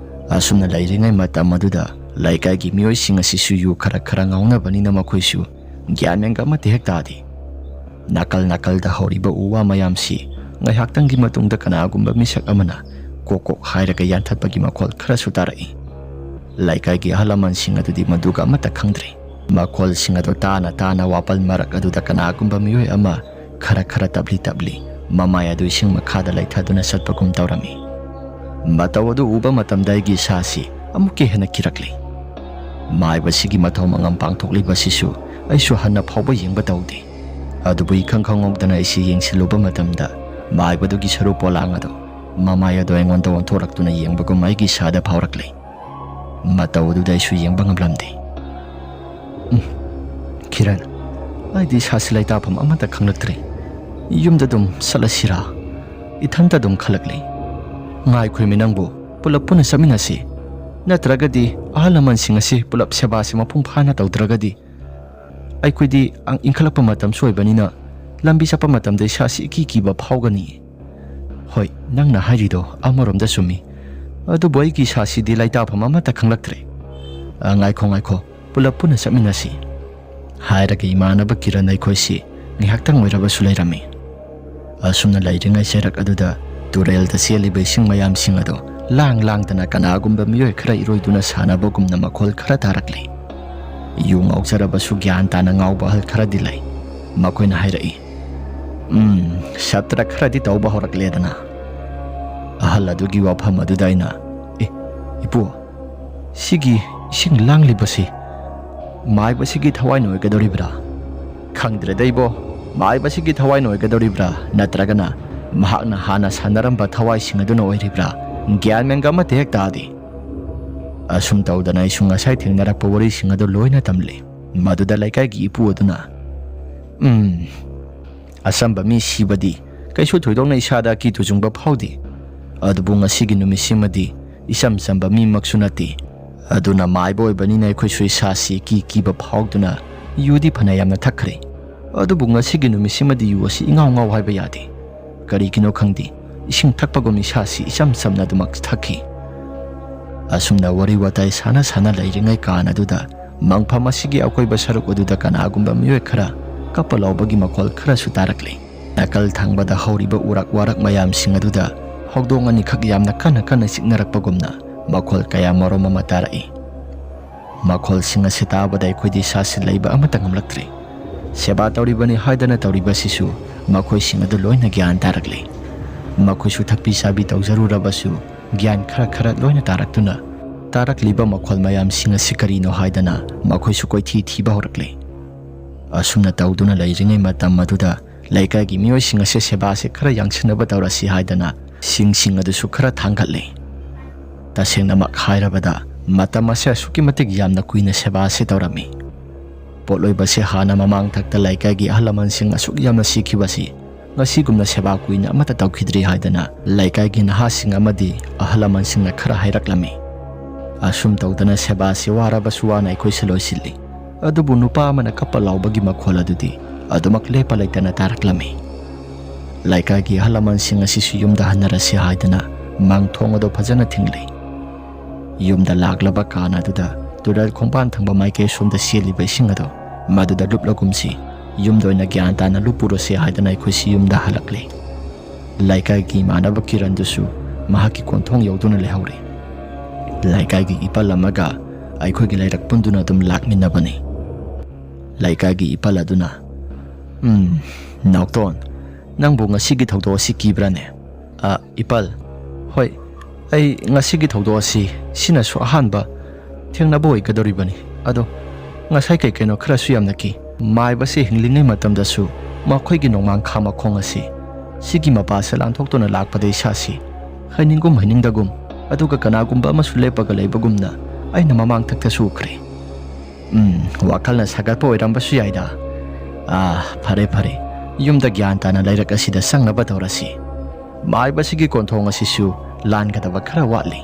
ꯑꯁꯨꯝꯅ ꯂꯩꯔꯤꯉꯩ ꯃꯇꯝ ꯑꯗꯨꯗ ꯂꯩꯀꯥꯏꯒꯤ ꯃꯤꯑꯣꯏꯁꯤꯡ ꯑꯁꯤꯁꯨ ꯌꯨ ꯈꯔ ꯈꯔ ꯉꯥꯎꯅꯕꯅꯤꯅ ꯃꯈꯣꯏꯁꯨ ꯒ꯭ꯌꯥꯟ ꯃꯦꯟꯒ ꯑꯃꯠꯇ ꯍꯦꯛ ꯇꯥꯗꯦ꯫ ꯅꯥꯀꯜ ꯅꯥꯀꯜꯗ ꯍꯧꯔꯤꯕ ꯎ ꯋꯥ ꯃꯌꯥꯝꯁꯤ ꯉꯥꯏꯍꯥꯛꯇꯪꯒꯤ ꯃꯇꯨꯡꯗ ꯀꯅꯥꯒꯨꯝꯕ ꯃꯤꯁꯛ ꯑꯃꯅ ꯀꯣꯛ ꯀꯣꯛ ꯍꯥꯏꯔꯒ ꯌꯥꯟꯊꯠꯄꯒꯤ ꯃꯈꯣꯜ ꯈꯔꯁꯨ ꯇꯥꯔꯛꯏ꯫ ꯂꯩꯀꯥꯏꯒꯤ ꯑꯍꯜ ꯂꯃꯟꯁꯤꯡ ꯑꯗꯨꯗꯤ ꯃꯗꯨꯒ ꯑꯃꯠꯇ ꯈꯪꯗ꯭ꯔꯤ꯫ ꯃꯈꯣꯜꯁꯤꯡ ꯑꯗꯨ ꯇꯥꯅ ꯇꯥꯅ ꯋꯥꯄꯜ ꯃꯔꯛ ꯑꯗꯨꯗ ꯀꯅꯥꯒꯨꯝꯕ ꯃꯤꯑꯣꯏ ꯑꯃ ꯈꯔ ꯈꯔ ꯇꯞꯂꯤ ꯇꯞꯂꯤ ꯃꯃꯥꯏ ꯑꯗꯨ ꯏꯁꯤꯡ ꯃꯈꯥꯗ ꯂꯩꯊꯗꯨꯅ ꯆꯠꯄꯒꯨꯝ ꯇꯧꯔꯝꯃꯤ꯫ ꯃꯇꯧ ꯑꯗꯨ ꯎꯕ ꯃꯇꯝꯗ ꯑꯩꯒꯤ ꯏꯁꯥꯁꯤ ꯑꯃꯨꯛꯀ ꯍꯦꯟꯅ ꯀꯤꯔꯛꯂꯤ꯫ ꯃꯥꯏꯕꯁꯤꯒꯤ ꯃꯊꯧ ꯃꯉꯝ ꯄꯥꯡꯊꯣꯛꯂꯤꯕꯁꯤꯁꯨ ꯑꯩꯁꯨ ꯍꯟꯅ ꯐꯥꯎꯕ ꯌꯦꯡꯕ ꯇꯧꯗꯦ꯫ ꯑꯗꯨꯕꯨ ꯏꯈꯪ ꯈꯪꯍꯧꯗꯅ ꯑꯩꯁꯤ ꯌꯦꯡꯁꯤꯜꯂꯨꯕ ꯃꯇꯝꯗ ꯃꯥꯏꯕꯗꯨꯒꯤ ꯁꯔꯨ ꯄꯣꯂꯥꯡ ꯑꯗꯨ, ꯃꯃꯥꯏ ꯑꯗꯨ ꯑꯩꯉꯣꯟꯗ ꯑꯣꯟꯊꯣꯔꯛꯇꯨꯅ ꯌꯦꯡꯕꯒꯨꯝ ꯑꯩꯒꯤ ꯏꯁꯥꯗ ꯐꯥꯎꯔꯛꯂꯤ꯫ ꯃꯇꯧ ꯑꯗꯨꯗ ꯑꯩꯁꯨ ꯌꯦꯡꯕ ꯉꯝꯂꯝꯗꯦ꯫ ꯎꯝ, ꯀꯤꯔꯟ, ꯑꯩꯗꯤ ꯏꯁꯥꯁꯤ ꯂꯩꯇꯥꯐꯝ ꯑꯃꯠꯇ ꯈꯪꯂꯛꯇ꯭ꯔꯦ꯫ ꯌꯨꯝꯗ ꯑꯗꯨꯝ ꯆꯠꯂꯁꯤꯔꯥ? ꯏꯊꯟꯇ ꯑꯗꯨꯝ ꯈꯜꯂꯛꯂꯤ꯫ ꯉꯥꯏꯈꯣꯃꯤ ꯅꯪꯕꯨ, ꯄꯨꯂꯞ ꯄꯨꯟꯅ ꯆꯠꯃꯤꯟꯅꯁꯤ꯫ ꯅꯠꯇ꯭ꯔꯒꯗꯤ ꯑꯍꯜ ꯂꯃꯟꯁꯤꯡ ꯑꯁꯤ ꯄꯨꯂꯞ ꯁꯦꯕꯥꯁꯤ ꯃꯄꯨꯡ ꯐꯥꯅ ꯇꯧꯗ꯭ꯔꯒꯗꯤ ꯑꯩꯈꯣꯏꯗꯤ ꯑꯪ-, ꯏꯟꯈꯠꯂꯛꯄ ꯃꯇꯝꯁꯨ ꯑꯣꯏꯕꯅꯤꯅ ꯂꯝꯕꯤ ꯆꯠꯄ ꯃꯇꯝꯗ ꯏꯁꯥꯁꯤ ꯏꯀꯤ ꯀꯤꯕ ꯐꯥꯎꯒꯅꯤ꯫ ꯍꯣꯏ, ꯅꯪꯅ ꯍꯥꯏꯔꯤꯗꯣ ꯑꯃꯔꯣꯝꯗ ꯆꯨꯝꯃꯤ꯫ ꯑꯗꯨꯕꯨ ꯑꯩꯒꯤ ꯏꯁꯥꯁꯤꯗꯤ ꯂꯩꯇꯥꯐꯝ ꯑꯃꯠꯇ ꯈꯪꯂꯛꯇ꯭ꯔꯦ꯫ ꯑ, ꯉꯥꯏꯈꯣ, ꯉꯥꯏꯈꯣ, ꯄꯨꯂꯞ ꯄꯨꯟꯅ ꯆꯠꯃꯤꯟꯅꯁꯤ꯫ ꯍꯥꯏꯔꯒ ꯏꯃꯥꯟꯅꯕ ꯀꯤꯔꯟ ꯑꯩꯈꯣꯏꯁꯤ ꯉꯥꯏꯍꯥꯛꯇꯪ ꯑꯣꯏꯔꯕꯁꯨ ꯂꯩꯔꯝꯃꯤ꯫ ꯑꯁꯨꯝꯅ ꯂꯩꯔꯤꯉꯩ ꯆꯩꯔꯛ ꯑꯗꯨꯗ ꯇꯨꯔꯦꯜꯗ ꯆꯦꯜꯂꯤꯕ ꯏꯁꯤꯡ ꯃꯌꯥꯝꯁꯤꯡ ꯑꯗꯨ ꯂꯥꯡ ꯂꯥꯡꯗꯅ ꯀꯅꯥꯒꯨꯝꯕ ꯃꯤꯑꯣꯏ ꯈꯔ ꯏꯔꯣꯏꯗꯨꯅ ꯁꯥꯟꯅꯕꯒꯨꯝꯅ ꯃꯈꯣꯜ ꯈꯔ ꯇꯥꯔꯛꯂꯤ꯫ ꯌꯨ ꯉꯥꯎꯖꯔꯕꯁꯨ ꯒ꯭ꯌꯥꯟ ꯇꯥꯅ ꯉꯥꯎꯕ ꯑꯍꯜ ꯈꯔꯗꯤ ꯂꯩ꯫ ꯃꯈꯣꯏꯅ ꯍꯥꯏꯔꯛꯏ, "ꯎꯝ, ꯁꯥꯇ꯭ꯔ ꯈꯔꯗꯤ ꯇꯧꯕ ꯍꯧꯔꯛꯂꯦꯗꯅ꯫" ꯑꯍꯜ ꯑꯗꯨꯒꯤ ꯋꯥꯐꯝ ꯑꯗꯨꯗ ꯑꯩꯅ, "ꯑꯦ, ꯏꯄꯨ, ꯁꯤꯒꯤ ꯏꯁꯤꯡ ꯂꯥꯡꯂꯤꯕꯁꯤ ꯃꯥꯏꯕꯁꯤꯒꯤ ꯊꯋꯥꯏꯅ ꯑꯣꯏꯒꯗꯧꯔꯤꯕ꯭ꯔꯥ? ꯈꯪꯗ꯭ꯔꯦꯗ ꯏꯕꯣ, ꯃꯥꯏꯕꯁꯤꯒꯤ ꯊꯋꯥꯏꯅ ꯑꯣꯏꯒꯗꯧꯔꯤꯕ꯭ꯔꯥ, ꯅꯠꯇ꯭ꯔꯒꯅ ꯃꯍꯥꯛꯅ ꯍꯥꯟꯅ ꯁꯥꯟꯅꯔꯝꯕ ꯊꯋꯥꯏꯁꯤꯡ ꯑꯗꯨꯅ ꯑꯣꯏꯔꯤꯕ꯭ꯔꯥ? ꯒ꯭ꯌꯥꯟ ꯃꯦꯟꯒ ꯑꯃꯠꯇ ꯍꯦꯛ ꯇꯥꯗꯦ꯫" ꯑꯁꯨꯝ ꯇꯧꯗꯅ ꯑꯩꯁꯨ ꯉꯁꯥꯏ ꯊꯦꯡꯅꯔꯛꯄ ꯋꯥꯔꯤꯁꯤꯡ ꯑꯗꯨ ꯂꯣꯏꯅ ꯇꯝꯂꯤ꯫ ꯃꯗꯨꯗ ꯂꯩꯀꯥꯏꯒꯤ ꯏꯄꯨ ꯑꯗꯨꯅ, "ꯎꯝ, ꯑꯆꯝꯕ ꯃꯤ ꯁꯤꯕꯗꯤ ꯀꯩꯁꯨ ꯊꯣꯏꯗꯣꯛꯅ ꯏꯁꯥꯗ ꯑꯀꯤ ꯇꯨꯖꯨꯡꯕ ꯐꯥꯎꯗꯦ꯫ ꯑꯗꯨꯕꯨ ꯉꯁꯤꯒꯤ ꯅꯨꯃꯤꯠꯁꯤꯃꯗꯤ ꯏꯆꯝ ꯆꯝꯕ ꯃꯤꯃꯛꯁꯨ ꯅꯠꯇꯦ꯫ ꯑꯗꯨꯅ ꯃꯥꯏꯕ ꯑꯣꯏꯕꯅꯤꯅ ꯑꯩꯈꯣꯏꯁꯨ ꯏꯁꯥꯁꯤ ꯀꯤ ꯀꯤꯕ ꯐꯥꯎꯗꯨꯅ ꯌꯨꯗꯤ ꯐꯅ ꯌꯥꯝꯅ ꯊꯛꯈ꯭ꯔꯦ꯫ ꯑꯗꯨꯕꯨ ꯉꯁꯤꯒꯤ ꯅꯨꯃꯤꯠꯁꯤꯃꯗꯤ ꯌꯨ ꯑꯁꯤ ꯏꯉꯥꯎ ꯉꯥꯎ ꯍꯥꯏꯕ ꯌꯥꯗꯦ꯫ ꯀꯔꯤꯒꯤꯅꯣ ꯈꯪꯗꯦ, ꯏꯁꯤꯡ ꯊꯛꯄꯒꯨꯝ ꯏꯁꯥꯁꯤ ꯏꯆꯝ ꯆꯝꯅ ꯑꯗꯨꯃꯛ ꯊꯛꯈꯤ꯫" ꯑꯁꯨꯝꯅ ꯋꯥꯔꯤ ꯋꯥꯇꯥꯏ ꯁꯥꯟꯅ ꯁꯥꯟꯅ ꯂꯩꯔꯤꯉꯩ ꯀꯥꯟ ꯑꯗꯨꯗ ꯃꯪꯐꯝ ꯑꯁꯤꯒꯤ ꯑꯀꯣꯏꯕ ꯁꯔꯨꯛ ꯑꯗꯨꯗ ꯀꯅꯥꯒꯨꯝꯕ ꯃꯤꯑꯣꯏ ꯈꯔ ꯀꯞꯄ ꯂꯥꯎꯕꯒꯤ ꯃꯈꯣꯜ ꯈꯔꯁꯨ ꯇꯥꯔꯛꯂꯤ꯫ ꯅꯥꯀꯜ ꯊꯪꯕꯗ ꯍꯧꯔꯤꯕ ꯎꯔꯛ ꯋꯥꯔꯛ ꯃꯌꯥꯝꯁꯤꯡ ꯑꯗꯨꯗ ꯍꯧꯗꯣꯡ ꯑꯅꯤꯈꯛ ꯌꯥꯝꯅ ꯀꯟꯅ ꯀꯟꯅ ꯆꯤꯛꯅꯔꯛꯄꯒꯨꯝꯅ ꯃꯈꯣꯜ ꯀꯌꯥ ꯃꯔꯨꯝ ꯑꯃ ꯇꯥꯔꯛꯏ꯫ ꯃꯈꯣꯜꯁꯤꯡ ꯑꯁꯤ ꯇꯥꯕꯗ ꯑꯩꯈꯣꯏꯗꯤ ꯏꯁꯥꯁꯤ ꯂꯩꯕ ꯑꯃꯠꯇ ꯉꯝꯂꯛꯇ꯭ꯔꯦ꯫ ꯁꯦꯕꯥ ꯇꯧꯔꯤꯕꯅꯤ ꯍꯥꯏꯗꯅ ꯇꯧꯔꯤꯕꯁꯤꯁꯨ ꯃꯈꯣꯏꯁꯤꯡ ꯑꯗꯨ ꯂꯣꯏꯅ ꯒ꯭ꯌꯥꯟ ꯇꯥꯔꯛꯂꯦ꯫ ꯃꯈꯣꯏꯁꯨ ꯊꯛꯄꯤ ꯆꯥꯕꯤ ꯇꯧꯖꯔꯨꯔꯕꯁꯨ ꯒ꯭ꯌꯥꯟ ꯈꯔ ꯈꯔ ꯂꯣꯏꯅ ꯇꯥꯔꯛꯇꯨꯅ ꯇꯥꯔꯛꯂꯤꯕ ꯃꯈꯣꯜ ꯃꯌꯥꯝꯁꯤꯡ ꯑꯁꯤ ꯀꯔꯤꯅꯣ ꯍꯥꯏꯗꯅ ꯃꯈꯣꯏꯁꯨ ꯀꯣꯏꯊꯤ ꯊꯤꯕ ꯍꯧꯔꯛꯂꯦ꯫ ꯑꯁꯨꯝꯅ ꯇꯧꯗꯨꯅ ꯂꯩꯔꯤꯉꯩ ꯃꯇꯝ ꯑꯗꯨꯗ ꯂꯩꯀꯥꯏꯒꯤ ꯃꯤꯑꯣꯏꯁꯤꯡ ꯑꯁꯦ ꯁꯦꯕꯥꯁꯦ ꯈꯔ ꯌꯥꯡꯁꯤꯟꯅꯕ ꯇꯧꯔꯁꯤ ꯍꯥꯏꯗꯅ ꯁꯤꯡꯁꯤꯡ ꯑꯗꯨꯁꯨ ꯈꯔ ꯊꯥꯡꯒꯠꯂꯤ꯫ ꯇꯁꯦꯡꯅꯃꯛ ꯍꯥꯏꯔꯕꯗ ꯃꯇꯝ ꯑꯁꯦ ꯑꯁꯨꯛꯀꯤ ꯃꯇꯤꯛ ꯌꯥꯝꯅ ꯀꯨꯏꯅ ꯁꯦꯕꯥꯁꯦ ꯇꯧꯔꯝꯃꯤ꯫ ꯄꯣꯠꯂꯣꯏꯕꯁꯦ ꯍꯥꯟꯅ ꯃꯃꯥꯡ ꯊꯛꯇ ꯂꯩꯀꯥꯏꯒꯤ ꯑꯍꯜ ꯂꯃꯟꯁꯤꯡ ꯑꯁꯨꯛ ꯌꯥꯝꯅ ꯁꯤꯈꯤꯕꯁꯤ ꯉꯁꯤꯒꯨꯝꯅ ꯁꯦꯕꯥ ꯀꯨꯏꯅ ꯑꯃꯠꯇ ꯇꯧꯈꯤꯗ꯭ꯔꯤ ꯍꯥꯏꯗꯅ ꯂꯩꯀꯥꯏꯒꯤ ꯅꯍꯥꯁꯤꯡ ꯑꯃꯗꯤ ꯑꯍꯜ ꯂꯃꯟꯁꯤꯡꯅ ꯈꯔ ꯍꯥꯏꯔꯛꯂꯝꯃꯤ꯫ ꯑꯁꯨꯝ ꯇꯧꯗꯅ ꯁꯦꯕꯥꯁꯤ ꯋꯥꯔꯕꯁꯨ ꯋꯥꯅ ꯑꯩꯈꯣꯏꯁꯦ ꯂꯣꯏꯁꯤꯜꯂꯤ꯫ ꯑꯗꯨꯕꯨ ꯅꯨꯄꯥ ꯑꯃꯅ ꯀꯞꯄ ꯂꯥꯎꯕꯒꯤ ꯃꯈꯣꯜ ꯑꯗꯨꯗꯤ ꯑꯗꯨꯃꯛ ꯂꯦꯞꯄ ꯂꯩꯇꯅ ꯇꯥꯔꯛꯂꯝꯃꯤ꯫ ꯂꯩꯀꯥꯏꯒꯤ ꯑꯍꯜ ꯂꯃꯟꯁꯤꯡ ꯑꯁꯤꯁꯨ ꯌꯨꯝꯗ ꯍꯟꯅꯔꯁꯤ ꯍꯥꯏꯗꯅ ꯃꯥꯡꯊꯣꯡ ꯑꯗꯨ ꯐꯖꯅ ꯊꯤꯡꯂꯤ꯫ ꯌꯨꯝꯗ ꯂꯥꯛꯂꯕ ꯀꯥꯟ ꯑꯗꯨꯗ ꯇꯨꯔꯦꯜ ꯈꯣꯡꯕꯥꯟ ꯊꯪꯕ ꯃꯥꯏꯀꯩ ꯁꯣꯝꯗ ꯆꯦꯜꯂꯤꯕ ꯏꯁꯤꯡ ꯑꯗꯣ ꯃꯗꯨꯗ ꯂꯨꯞꯂꯒꯨꯝꯁꯤ, ꯌꯨꯝꯗ ꯑꯣꯏꯅ ꯒ꯭ꯌꯥꯟ ꯇꯥꯅ ꯂꯨꯞꯄꯨꯔꯁꯤ ꯍꯥꯏꯗꯅ ꯑꯩꯈꯣꯏꯁꯤ ꯌꯨꯝꯗ ꯍꯜꯂꯛꯂꯦ꯫ ꯂꯩꯀꯥꯏꯒꯤ ꯏꯃꯥꯟꯅꯕ ꯀꯤꯔꯟꯗꯨꯁꯨ ꯃꯍꯥꯛꯀꯤ ꯀꯣꯟꯊꯣꯡ ꯌꯧꯗꯨꯅ ꯂꯩꯍꯧꯔꯦ꯫ ꯂꯩꯀꯥꯏꯒꯤ ꯏꯄꯜ ꯑꯃꯒ ꯑꯩꯈꯣꯏꯒꯤ ꯂꯩꯔꯛ ꯄꯨꯟꯗꯨꯅ ꯑꯗꯨꯝ ꯂꯥꯛꯃꯤꯟꯅꯕꯅꯤ꯫ ꯂꯩꯀꯥꯏꯒꯤ ꯏꯄꯜ ꯑꯗꯨꯅ, "ꯎꯝ, ꯅꯥꯎꯇꯣꯟ, ꯅꯪꯕꯨ ꯉꯁꯤꯒꯤ ꯊꯧꯗꯣꯛ ꯑꯁꯤ ꯀꯤꯕ꯭ꯔꯥꯅꯦ?" "ꯑ, ꯏꯄꯜ, ꯍꯣꯏ, ꯑꯩ ꯉꯁꯤꯒꯤ ꯊꯧꯗꯣꯛ ꯑꯁꯤ ꯁꯤꯅꯁꯨ ꯑꯍꯥꯟꯕ ꯊꯦꯡꯅꯕ ꯑꯣꯏꯒꯗꯧꯔꯤꯕꯅꯤ꯫ ꯑꯗꯣ ꯉꯁꯥꯏ ꯀꯩ ꯀꯩꯅꯣ ꯈꯔꯁꯨ ꯌꯥꯝꯅ ꯀꯤ꯫ ꯃꯥꯏꯕꯁꯤ ꯍꯤꯡꯂꯤꯉꯩ ꯃꯇꯝꯗꯁꯨ ꯃꯈꯣꯏꯒꯤ ꯅꯣꯡꯃꯥꯡꯈꯥ ꯃꯈꯣꯡ ꯑꯁꯤ ꯁꯤꯒꯤ ꯃꯄꯥꯁꯦ ꯂꯥꯟꯊꯣꯛꯇꯨꯅ ꯂꯥꯛꯄꯗ ꯏꯁꯥꯁꯤ ꯍꯩꯅꯤꯡꯒꯨꯝ ꯍꯩꯅꯤꯡꯗꯒꯨꯝ, ꯑꯗꯨꯒ ꯀꯅꯥꯒꯨꯝꯕ ꯑꯃꯁꯨ ꯂꯦꯞꯄꯒ ꯂꯩꯕꯒꯨꯝꯅ ꯑꯩꯅ ꯃꯃꯥꯡ ꯊꯛꯇꯁꯨ ꯎꯈ꯭ꯔꯦ꯫ ꯎꯝ, ꯋꯥꯈꯜꯅ ꯁꯥꯒꯠꯄ ꯑꯣꯏꯔꯝꯕꯁꯨ ꯌꯥꯏꯗ꯫ ꯑꯥ, ꯐꯔꯦ, ꯐꯔꯦ꯫ ꯌꯨꯝꯗ ꯒ꯭ꯌꯥꯟ ꯇꯥꯅ ꯂꯩꯔꯛ ꯑꯁꯤꯗ ꯆꯪꯅꯕ ꯇꯧꯔꯁꯤ꯫ ꯃꯥꯏꯕꯁꯤꯒꯤ ꯀꯣꯟꯊꯣꯡ ꯑꯁꯤꯁꯨ ꯂꯥꯟꯒꯗꯕ ꯈꯔ ꯋꯥꯠꯂꯤ꯫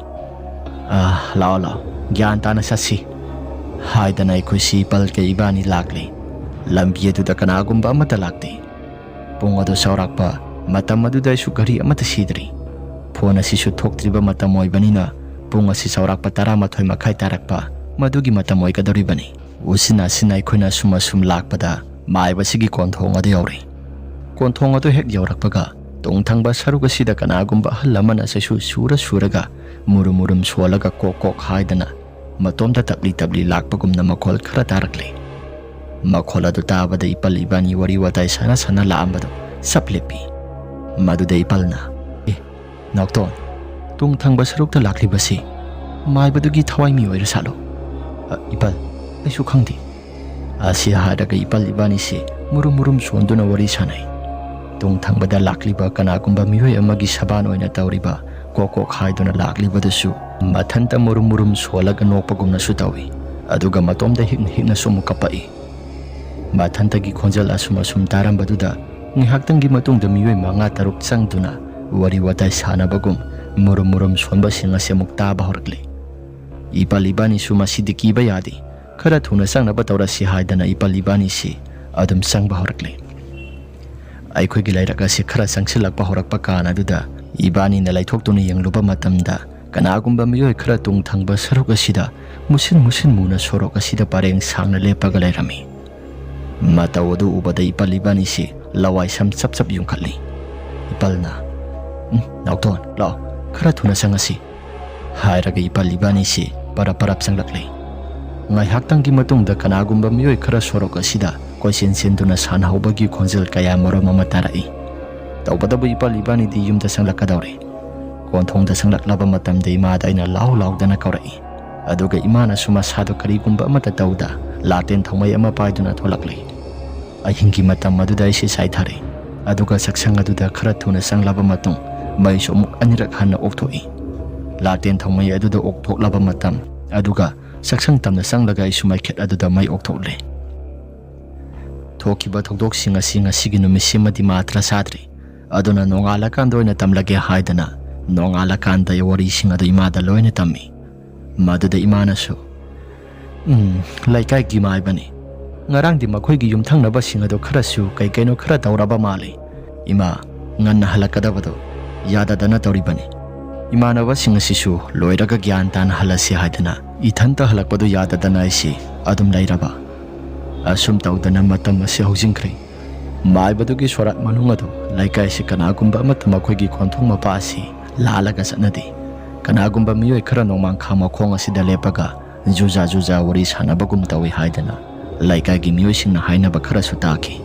ꯑꯥ, ꯂꯥꯛꯑꯣ, ꯂꯥꯛꯑꯣ, ꯒ꯭ꯌꯥꯟ ꯇꯥꯅ ꯆꯠꯁꯤ," ꯍꯥꯏꯗꯅ ꯑꯩꯈꯣꯏꯁꯤ ꯏꯄꯜꯒ ꯏꯕꯥꯅꯤ ꯂꯥꯛꯂꯤ꯫ ꯂꯝꯕꯤ ꯑꯗꯨꯗ ꯀꯅꯥꯒꯨꯝꯕ ꯑꯃꯠꯇ ꯂꯥꯛꯇꯦ꯫ ꯄꯨꯡ ꯑꯗꯨ ꯆꯥꯎꯔꯥꯛꯄ, ꯃꯇꯝ ꯑꯗꯨꯗ ꯑꯩꯁꯨ ꯘꯔꯤ ꯑꯃꯠꯇ ꯁꯤꯗ꯭ꯔꯤ꯫ ꯐꯣꯟ ꯑꯁꯤꯁꯨ ꯊꯣꯛꯇ꯭ꯔꯤꯕ ꯃꯇꯝ ꯑꯣꯏꯕꯅꯤꯅ ꯄꯨꯡ ꯑꯁꯤ ꯆꯥꯎꯔꯥꯛꯄ ꯇꯔꯥꯃꯥꯊꯣꯏ ꯃꯈꯥꯏ ꯇꯥꯔꯛꯄ ꯃꯗꯨꯒꯤ ꯃꯇꯝ ꯑꯣꯏꯒꯗꯧꯔꯤꯕꯅꯤ꯫ ꯎꯆꯤꯟ ꯅꯥꯆꯤꯟꯅ ꯑꯩꯈꯣꯏꯅ ꯑꯁꯨꯝ ꯑꯁꯨꯝ ꯂꯥꯛꯄꯗ ꯃꯥꯏꯕꯁꯤꯒꯤ ꯀꯣꯟꯊꯣꯡ ꯑꯗꯨ ꯌꯧꯔꯦ꯫ ꯀꯣꯟꯊꯣꯡ ꯑꯗꯨ ꯍꯦꯛ ꯌꯧꯔꯛꯄꯒ ꯇꯨꯡ ꯊꯪꯕ ꯁꯔꯨꯛ ꯑꯁꯤꯗ ꯀꯅꯥꯒꯨꯝꯕ ꯑꯍꯜ ꯑꯃꯅ ꯆꯩꯁꯨ ꯁꯨꯔ ꯁꯨꯔꯒ ꯃꯨꯔꯨꯝ ꯃꯨꯔꯨꯝ ꯁꯣꯜꯂꯒ ꯀꯣꯛ ꯀꯣꯛ ꯍꯥꯏꯗꯅ ꯃꯇꯣꯝꯇ ꯇꯞꯂꯤ ꯇꯞꯂꯤ ꯂꯥꯛꯄꯒꯨꯝꯅ ꯃꯈꯣꯜ ꯈꯔ ꯇꯥꯔꯛꯂꯤ꯫ ꯃꯈꯣꯜ ꯑꯗꯨ ꯇꯥꯕꯗ ꯏꯄꯜ ꯏꯕꯥꯅꯤ ꯋꯥꯔꯤ ꯋꯥꯇꯥꯏ ꯁꯥꯟꯅ ꯁꯥꯟꯅ ꯂꯥꯛꯑꯝꯕꯗꯨ ꯆꯞ ꯂꯦꯞꯄꯤ꯫ ꯃꯗꯨꯗ ꯏꯄꯜꯅ, "ꯑꯦ, ꯅꯥꯎꯇꯣꯟ, ꯇꯨꯡ ꯊꯪꯕ ꯁꯔꯨꯛꯇ ꯂꯥꯛꯂꯤꯕꯁꯤ ꯃꯥꯏꯕꯗꯨꯒꯤ ꯊꯋꯥꯏ ꯃꯤ ꯑꯣꯏꯔ ꯁꯥꯠꯂꯣ?" "ꯑ, ꯏꯄꯜ, ꯑꯩꯁꯨ ꯈꯪꯗꯦ꯫" ꯑꯁꯤ ꯍꯥꯏꯔꯒ ꯏꯄꯜ ꯏꯕꯥꯅꯤꯁꯤ ꯃꯨꯔꯨꯝ ꯃꯨꯔꯨꯝ ꯁꯣꯟꯗꯨꯅ ꯋꯥꯔꯤ ꯁꯥꯟꯅꯩ꯫ ꯇꯨꯡ ꯊꯪꯕꯗ ꯂꯥꯛꯂꯤꯕ ꯀꯅꯥꯒꯨꯝꯕ ꯃꯤꯑꯣꯏ ꯑꯃꯒꯤ ꯁꯕꯥꯟ ꯑꯣꯏꯅ ꯇꯧꯔꯤꯕ ꯀꯣꯛ ꯀꯣꯛ ꯍꯥꯏꯗꯨꯅ ꯂꯥꯛꯂꯤꯕꯗꯨꯁꯨ ꯃꯊꯟꯇ ꯃꯨꯔꯨꯝ ꯃꯨꯔꯨꯝ ꯁꯣꯜꯂꯒ ꯅꯣꯛꯄꯒꯨꯝꯅꯁꯨ ꯇꯧꯏ꯫ ꯑꯗꯨꯒ ꯃꯇꯣꯝꯗ ꯍꯤꯛꯅ ꯍꯤꯛꯅꯁꯨ ꯑꯃꯨꯛ ꯀꯞꯄꯛꯏ꯫ ꯃꯊꯟꯇꯒꯤ ꯈꯣꯟꯖꯦꯜ ꯑꯁꯨꯝ ꯑꯁꯨꯝ ꯇꯥꯔꯝꯕꯗꯨꯗ ꯉꯥꯏꯍꯥꯛꯇꯪꯒꯤ ꯃꯇꯨꯡꯗ ꯃꯤꯑꯣꯏ ꯃꯉꯥ ꯇꯔꯨꯛ ꯆꯪꯗꯨꯅ ꯋꯥꯔꯤ ꯋꯥꯇꯥꯏ ꯁꯥꯟꯅꯕꯒꯨꯝ ꯃꯨꯔꯨꯝ ꯃꯨꯔꯨꯝ ꯁꯣꯟꯕꯁꯤꯡ ꯑꯁꯤ ꯑꯃꯨꯛ ꯇꯥꯕ ꯍꯧꯔꯛꯂꯤ꯫ ꯏꯄꯥ ꯏꯕꯥꯅꯤꯁꯨ ꯃꯁꯤꯗꯤ ꯀꯤꯕ ꯌꯥꯗꯦ, ꯈꯔ ꯊꯨꯅ ꯆꯪꯅꯕ ꯇꯧꯔꯁꯤ ꯍꯥꯏꯗꯅ ꯏꯄꯥ ꯏꯕꯥꯅꯤꯁꯤ ꯑꯗꯨꯝ ꯆꯪꯕ ꯍꯧꯔꯛꯂꯤ꯫ ꯑꯩꯈꯣꯏꯒꯤ ꯂꯩꯔꯛ ꯑꯁꯤ ꯈꯔ ꯆꯪꯁꯤꯜꯂꯛꯄ ꯍꯧꯔꯛꯄ ꯀꯥꯟ ꯑꯗꯨꯗ ꯏꯕꯥꯅꯤꯅ ꯂꯩꯊꯣꯛꯇꯨꯅ ꯌꯦꯡꯂꯨꯕ ꯃꯇꯝꯗ ꯀꯅꯥꯒꯨꯝꯕ ꯃꯤꯑꯣꯏ ꯈꯔ ꯇꯨꯡ ꯊꯪꯕ ꯁꯔꯨꯛ ꯑꯁꯤꯗ ꯃꯨꯁꯤꯟ ꯃꯨꯁꯤꯟ ꯃꯨꯅ ꯁꯣꯔꯣꯛ ꯑꯁꯤꯗ ꯄꯔꯦꯡ ꯁꯥꯡꯅ ꯂꯦꯞꯄꯒ ꯂꯩꯔꯝꯃꯤ꯫ ꯃꯇꯧ ꯑꯗꯨ ꯎꯕꯗ ꯏꯄꯜ ꯏꯕꯥꯅꯤꯁꯤ ꯂꯋꯥꯏ ꯁꯝ ꯆꯞ ꯆꯞ ꯌꯨꯡꯈꯠꯂꯤ꯫ ꯏꯄꯜꯅ, "ꯎꯝ, ꯅꯥꯎꯇꯣꯟ, ꯂꯥꯛꯑꯣ, ꯈꯔ ꯊꯨꯅ ꯆꯪꯉꯁꯤ," ꯍꯥꯏꯔꯒ ꯏꯄꯜ ꯏꯕꯥꯅꯤꯁꯤ ꯄꯔꯞ ꯄꯔꯞ ꯆꯪꯂꯛꯂꯤ꯫ ꯉꯥꯏꯍꯥꯛꯇꯪꯒꯤ ꯃꯇꯨꯡꯗ ꯀꯅꯥꯒꯨꯝꯕ ꯃꯤꯑꯣꯏ ꯈꯔ ꯁꯣꯔꯣꯛ ꯑꯁꯤꯗ ꯀꯣꯏꯆꯦꯟ ꯆꯦꯟꯗꯨꯅ ꯁꯥꯟꯅꯍꯧꯕꯒꯤ ꯈꯣꯟꯖꯦꯜ ꯀꯌꯥ ꯃꯔꯨꯝ ꯑꯃ ꯇꯥꯔꯛꯏ꯫ ꯇꯧꯕꯇꯕꯨ ꯏꯄꯜ ꯏꯕꯥꯅꯤꯗꯤ ꯌꯨꯝꯗ ꯆꯪꯂꯛꯀꯗꯧꯔꯦ꯫ ꯀꯣꯟꯊꯣꯡꯗ ꯆꯪꯂꯛꯂꯕ ꯃꯇꯝꯗ ꯏꯃꯥꯗ ꯑꯩꯅ ꯂꯥꯎ ꯂꯥꯎꯗꯅ ꯀꯧꯔꯛꯏ꯫ ꯑꯗꯨꯒ ꯏꯃꯥꯅꯁꯨ ꯃꯁꯥꯗꯣ ꯀꯔꯤꯒꯨꯝꯕ ꯑꯃꯠꯇ ꯇꯧꯗ ꯂꯥꯇꯦꯟ ꯊꯧꯃꯩ ꯑꯃ ꯄꯥꯏꯗꯨꯅ ꯊꯣꯛꯂꯛꯂꯤ꯫ ꯑꯍꯤꯡꯒꯤ ꯃꯇꯝ ꯑꯗꯨꯗ ꯑꯩꯁꯤ ꯆꯥꯏꯊꯔꯦ꯫ ꯑꯗꯨꯒ ꯆꯥꯛꯁꯪ ꯑꯗꯨꯗ ꯈꯔ ꯊꯨꯅ ꯆꯪꯂꯕ ꯃꯇꯨꯡ ꯃꯩꯁꯨ ꯑꯃꯨꯛ ꯑꯅꯤꯔꯛ ꯍꯟꯅ ꯑꯣꯛꯊꯣꯛꯏ꯫ ꯂꯥꯇꯦꯟ ꯊꯧꯃꯩ ꯑꯗꯨꯗ ꯑꯣꯛꯊꯣꯛꯂꯕ ꯃꯇꯝ ꯑꯗꯨꯒ ꯆꯥꯛꯁꯪ ꯇꯝꯅ ꯆꯪꯂꯒ ꯑꯩꯁꯨ ꯃꯩꯈꯦꯠ ꯑꯗꯨꯗ ꯃꯩ ꯑꯣꯛꯊꯣꯛꯂꯦ꯫ ꯊꯣꯛꯈꯤꯕ ꯊꯧꯗꯣꯛꯁꯤꯡ ꯑꯁꯤ ꯉꯁꯤꯒꯤ ꯅꯨꯃꯤꯠꯁꯤꯃꯗꯤ ꯃꯥꯇ꯭ꯔ ꯆꯥꯗ꯭ꯔꯤ꯫ ꯑꯗꯨꯅ ꯅꯣꯡꯉꯥꯜꯂꯀꯥꯟꯗ ꯑꯣꯏꯅ ꯇꯝꯂꯒꯦ ꯍꯥꯏꯗꯅ ꯅꯣꯡꯉꯥꯜꯂꯀꯥꯟꯗ ꯋꯥꯔꯤꯁꯤꯡ ꯑꯗꯨ ꯏꯃꯥꯗ ꯂꯣꯏꯅ ꯇꯝꯃꯤ꯫ ꯃꯗꯨꯗ ꯏꯃꯥꯅꯁꯨ, "ꯎꯝ, ꯂꯩꯀꯥꯏꯒꯤ ꯃꯥꯏꯕꯅꯤ꯫ ꯉꯔꯥꯡꯗꯤ ꯃꯈꯣꯏꯒꯤ ꯌꯨꯝꯊꯪꯅꯕꯁꯤꯡ ꯑꯗꯨ ꯈꯔꯁꯨ ꯀꯩ ꯀꯩꯅꯣ ꯈꯔ ꯇꯧꯔꯕ ꯃꯥꯜꯂꯤ꯫ ꯏꯃꯥ, ꯉꯟꯅ ꯍꯜꯂꯛꯀꯗꯕꯗꯣ ꯌꯥꯗꯗꯅ ꯇꯧꯔꯤꯕꯅꯤ꯫ ꯏꯃꯥꯟꯅꯕꯁꯤꯡ ꯑꯁꯤꯁꯨ ꯂꯣꯏꯔꯒ ꯒ꯭ꯌꯥꯟ ꯇꯥꯅ ꯍꯜꯂꯁꯤ ꯍꯥꯏꯗꯅ ꯏꯊꯟꯇ ꯍꯜꯂꯛꯄꯗꯨ ꯌꯥꯗꯗꯅ ꯑꯩꯁꯤ ꯑꯗꯨꯝ ꯂꯩꯔꯕ꯫ ꯑꯁꯨꯝ ꯇꯧꯗꯅ ꯃꯇꯝ ꯑꯁꯤ ꯍꯧꯖꯤꯟꯈ꯭ꯔꯦ꯫ ꯃꯥꯏꯕꯗꯨꯒꯤ ꯁꯣꯔꯥꯠ ꯃꯅꯨꯡ ꯑꯗꯨ ꯂꯩꯀꯥꯏꯁꯤ ꯀꯅꯥꯒꯨꯝꯕ ꯑꯃꯠꯇ ꯃꯈꯣꯏꯒꯤ ꯀꯣꯟꯊꯣꯡ ꯃꯄꯥ ꯑꯁꯤ ꯂꯥꯜꯂꯒ ꯆꯠꯅꯗꯦ꯫ ꯀꯅꯥꯒꯨꯝꯕ ꯃꯤꯑꯣꯏ ꯈꯔ ꯅꯣꯡꯃꯥꯡꯈꯥ ꯃꯈꯣꯡ ꯑꯁꯤꯗ ꯂꯦꯞꯄꯒ ꯖꯨꯖꯥ ꯖꯨꯖꯥ ꯋꯥꯔꯤ ꯁꯥꯟꯅꯕꯒꯨꯝ ꯇꯧꯏ ꯍꯥꯏꯗꯅ ꯂꯩꯀꯥꯏꯒꯤ ꯃꯤꯑꯣꯏꯁꯤꯡꯅ ꯍꯥꯏꯅꯕ ꯈꯔꯁꯨ ꯇꯥꯈꯤ꯫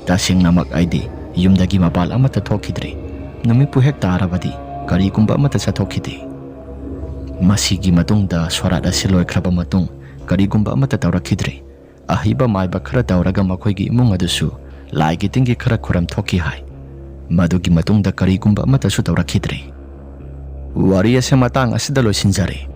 ꯇꯁꯦꯡꯅꯃꯛ ꯑꯩꯗꯤ ꯌꯨꯝꯗꯒꯤ ꯃꯄꯥꯟ ꯑꯃꯠꯇ ꯊꯣꯛꯈꯤꯗ꯭ꯔꯤ꯫ ꯅꯨꯃꯤꯠꯄꯨ ꯍꯦꯛ ꯇꯥꯔꯕꯗꯤ ꯀꯔꯤꯒꯨꯝꯕ ꯑꯃꯠꯇ ꯆꯠꯊꯣꯛꯈꯤꯗꯦ꯫ ꯃꯁꯤꯒꯤ ꯃꯇꯨꯡꯗ ꯁꯣꯔꯥꯠ ꯑꯁꯤ ꯂꯣꯏꯈ꯭ꯔꯕ ꯃꯇꯨꯡ ꯀꯔꯤꯒꯨꯝꯕ ꯑꯃꯠꯇ ꯇꯧꯔꯛꯈꯤꯗ꯭ꯔꯦ꯫ ꯑꯍꯩꯕ ꯃꯥꯏꯕ ꯈꯔ ꯇꯧꯔꯒ ꯃꯈꯣꯏꯒꯤ ꯏꯃꯨꯡ ꯑꯗꯨꯁꯨ ꯂꯥꯏꯒꯤ ꯇꯤꯟꯒꯤ ꯈꯔ ꯈꯨꯔꯝ ꯊꯣꯛꯈꯤ ꯍꯥꯏ꯫ ꯃꯗꯨꯒꯤ ꯃꯇꯨꯡꯗ ꯀꯔꯤꯒꯨꯝꯕ ꯑꯃꯠꯇꯁꯨ ꯇꯧꯔꯛꯈꯤꯗ꯭ꯔꯦ꯫ ꯋꯥꯔꯤ ꯑꯁꯤ ꯃꯇꯥꯡ ꯑꯁꯤꯗ ꯂꯣꯏꯁꯤꯟꯖꯔꯦ꯫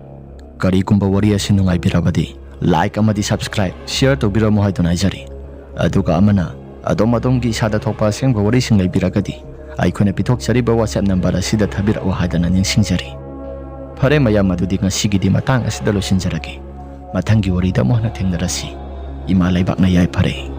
ꯀꯔꯤꯒꯨꯝꯕ ꯋꯥꯔꯤ ꯑꯁꯤ ꯅꯨꯡꯉꯥꯏꯕꯤꯔꯕꯗꯤ like ꯑꯃꯗꯤ subscribe, share ꯇꯧꯕꯤꯔꯝꯃꯨ ꯍꯥꯏꯗꯨꯅ ꯍꯥꯏꯖꯔꯤ꯫ ꯑꯗꯨꯒ ꯑꯃꯅ ꯑꯗꯣꯝ ꯑꯗꯣꯝꯒꯤ ꯏꯁꯥꯗ ꯊꯣꯛꯄ ꯑꯁꯦꯡꯕ ꯋꯥꯔꯤꯁꯤꯡ ꯂꯩꯕꯤꯔꯒꯗꯤ ꯑꯩꯈꯣꯏꯅ ꯄꯤꯊꯣꯛꯆꯔꯤꯕ WhatsApp number ꯑꯁꯤꯗ ꯊꯥꯕꯤꯔꯛꯎ ꯍꯥꯏꯗꯅ ꯅꯤꯡꯁꯤꯡꯖꯔꯤ꯫ ꯐꯔꯦ ꯃꯌꯥꯝ, ꯑꯗꯨꯗꯤ ꯉꯁꯤꯒꯤꯗꯤ ꯃꯇꯥꯡ ꯑꯁꯤꯗ ꯂꯣꯏꯁꯤꯟꯖꯔꯒꯦ꯫ ꯃꯊꯪꯒꯤ ꯋꯥꯔꯤꯗ ꯑꯃꯨꯛ ꯍꯟꯅ ꯊꯦꯡꯅꯔꯁꯤ꯫ ꯏꯃꯥ ꯂꯩꯕꯥꯛꯅ ꯌꯥꯏꯐꯔꯦ꯫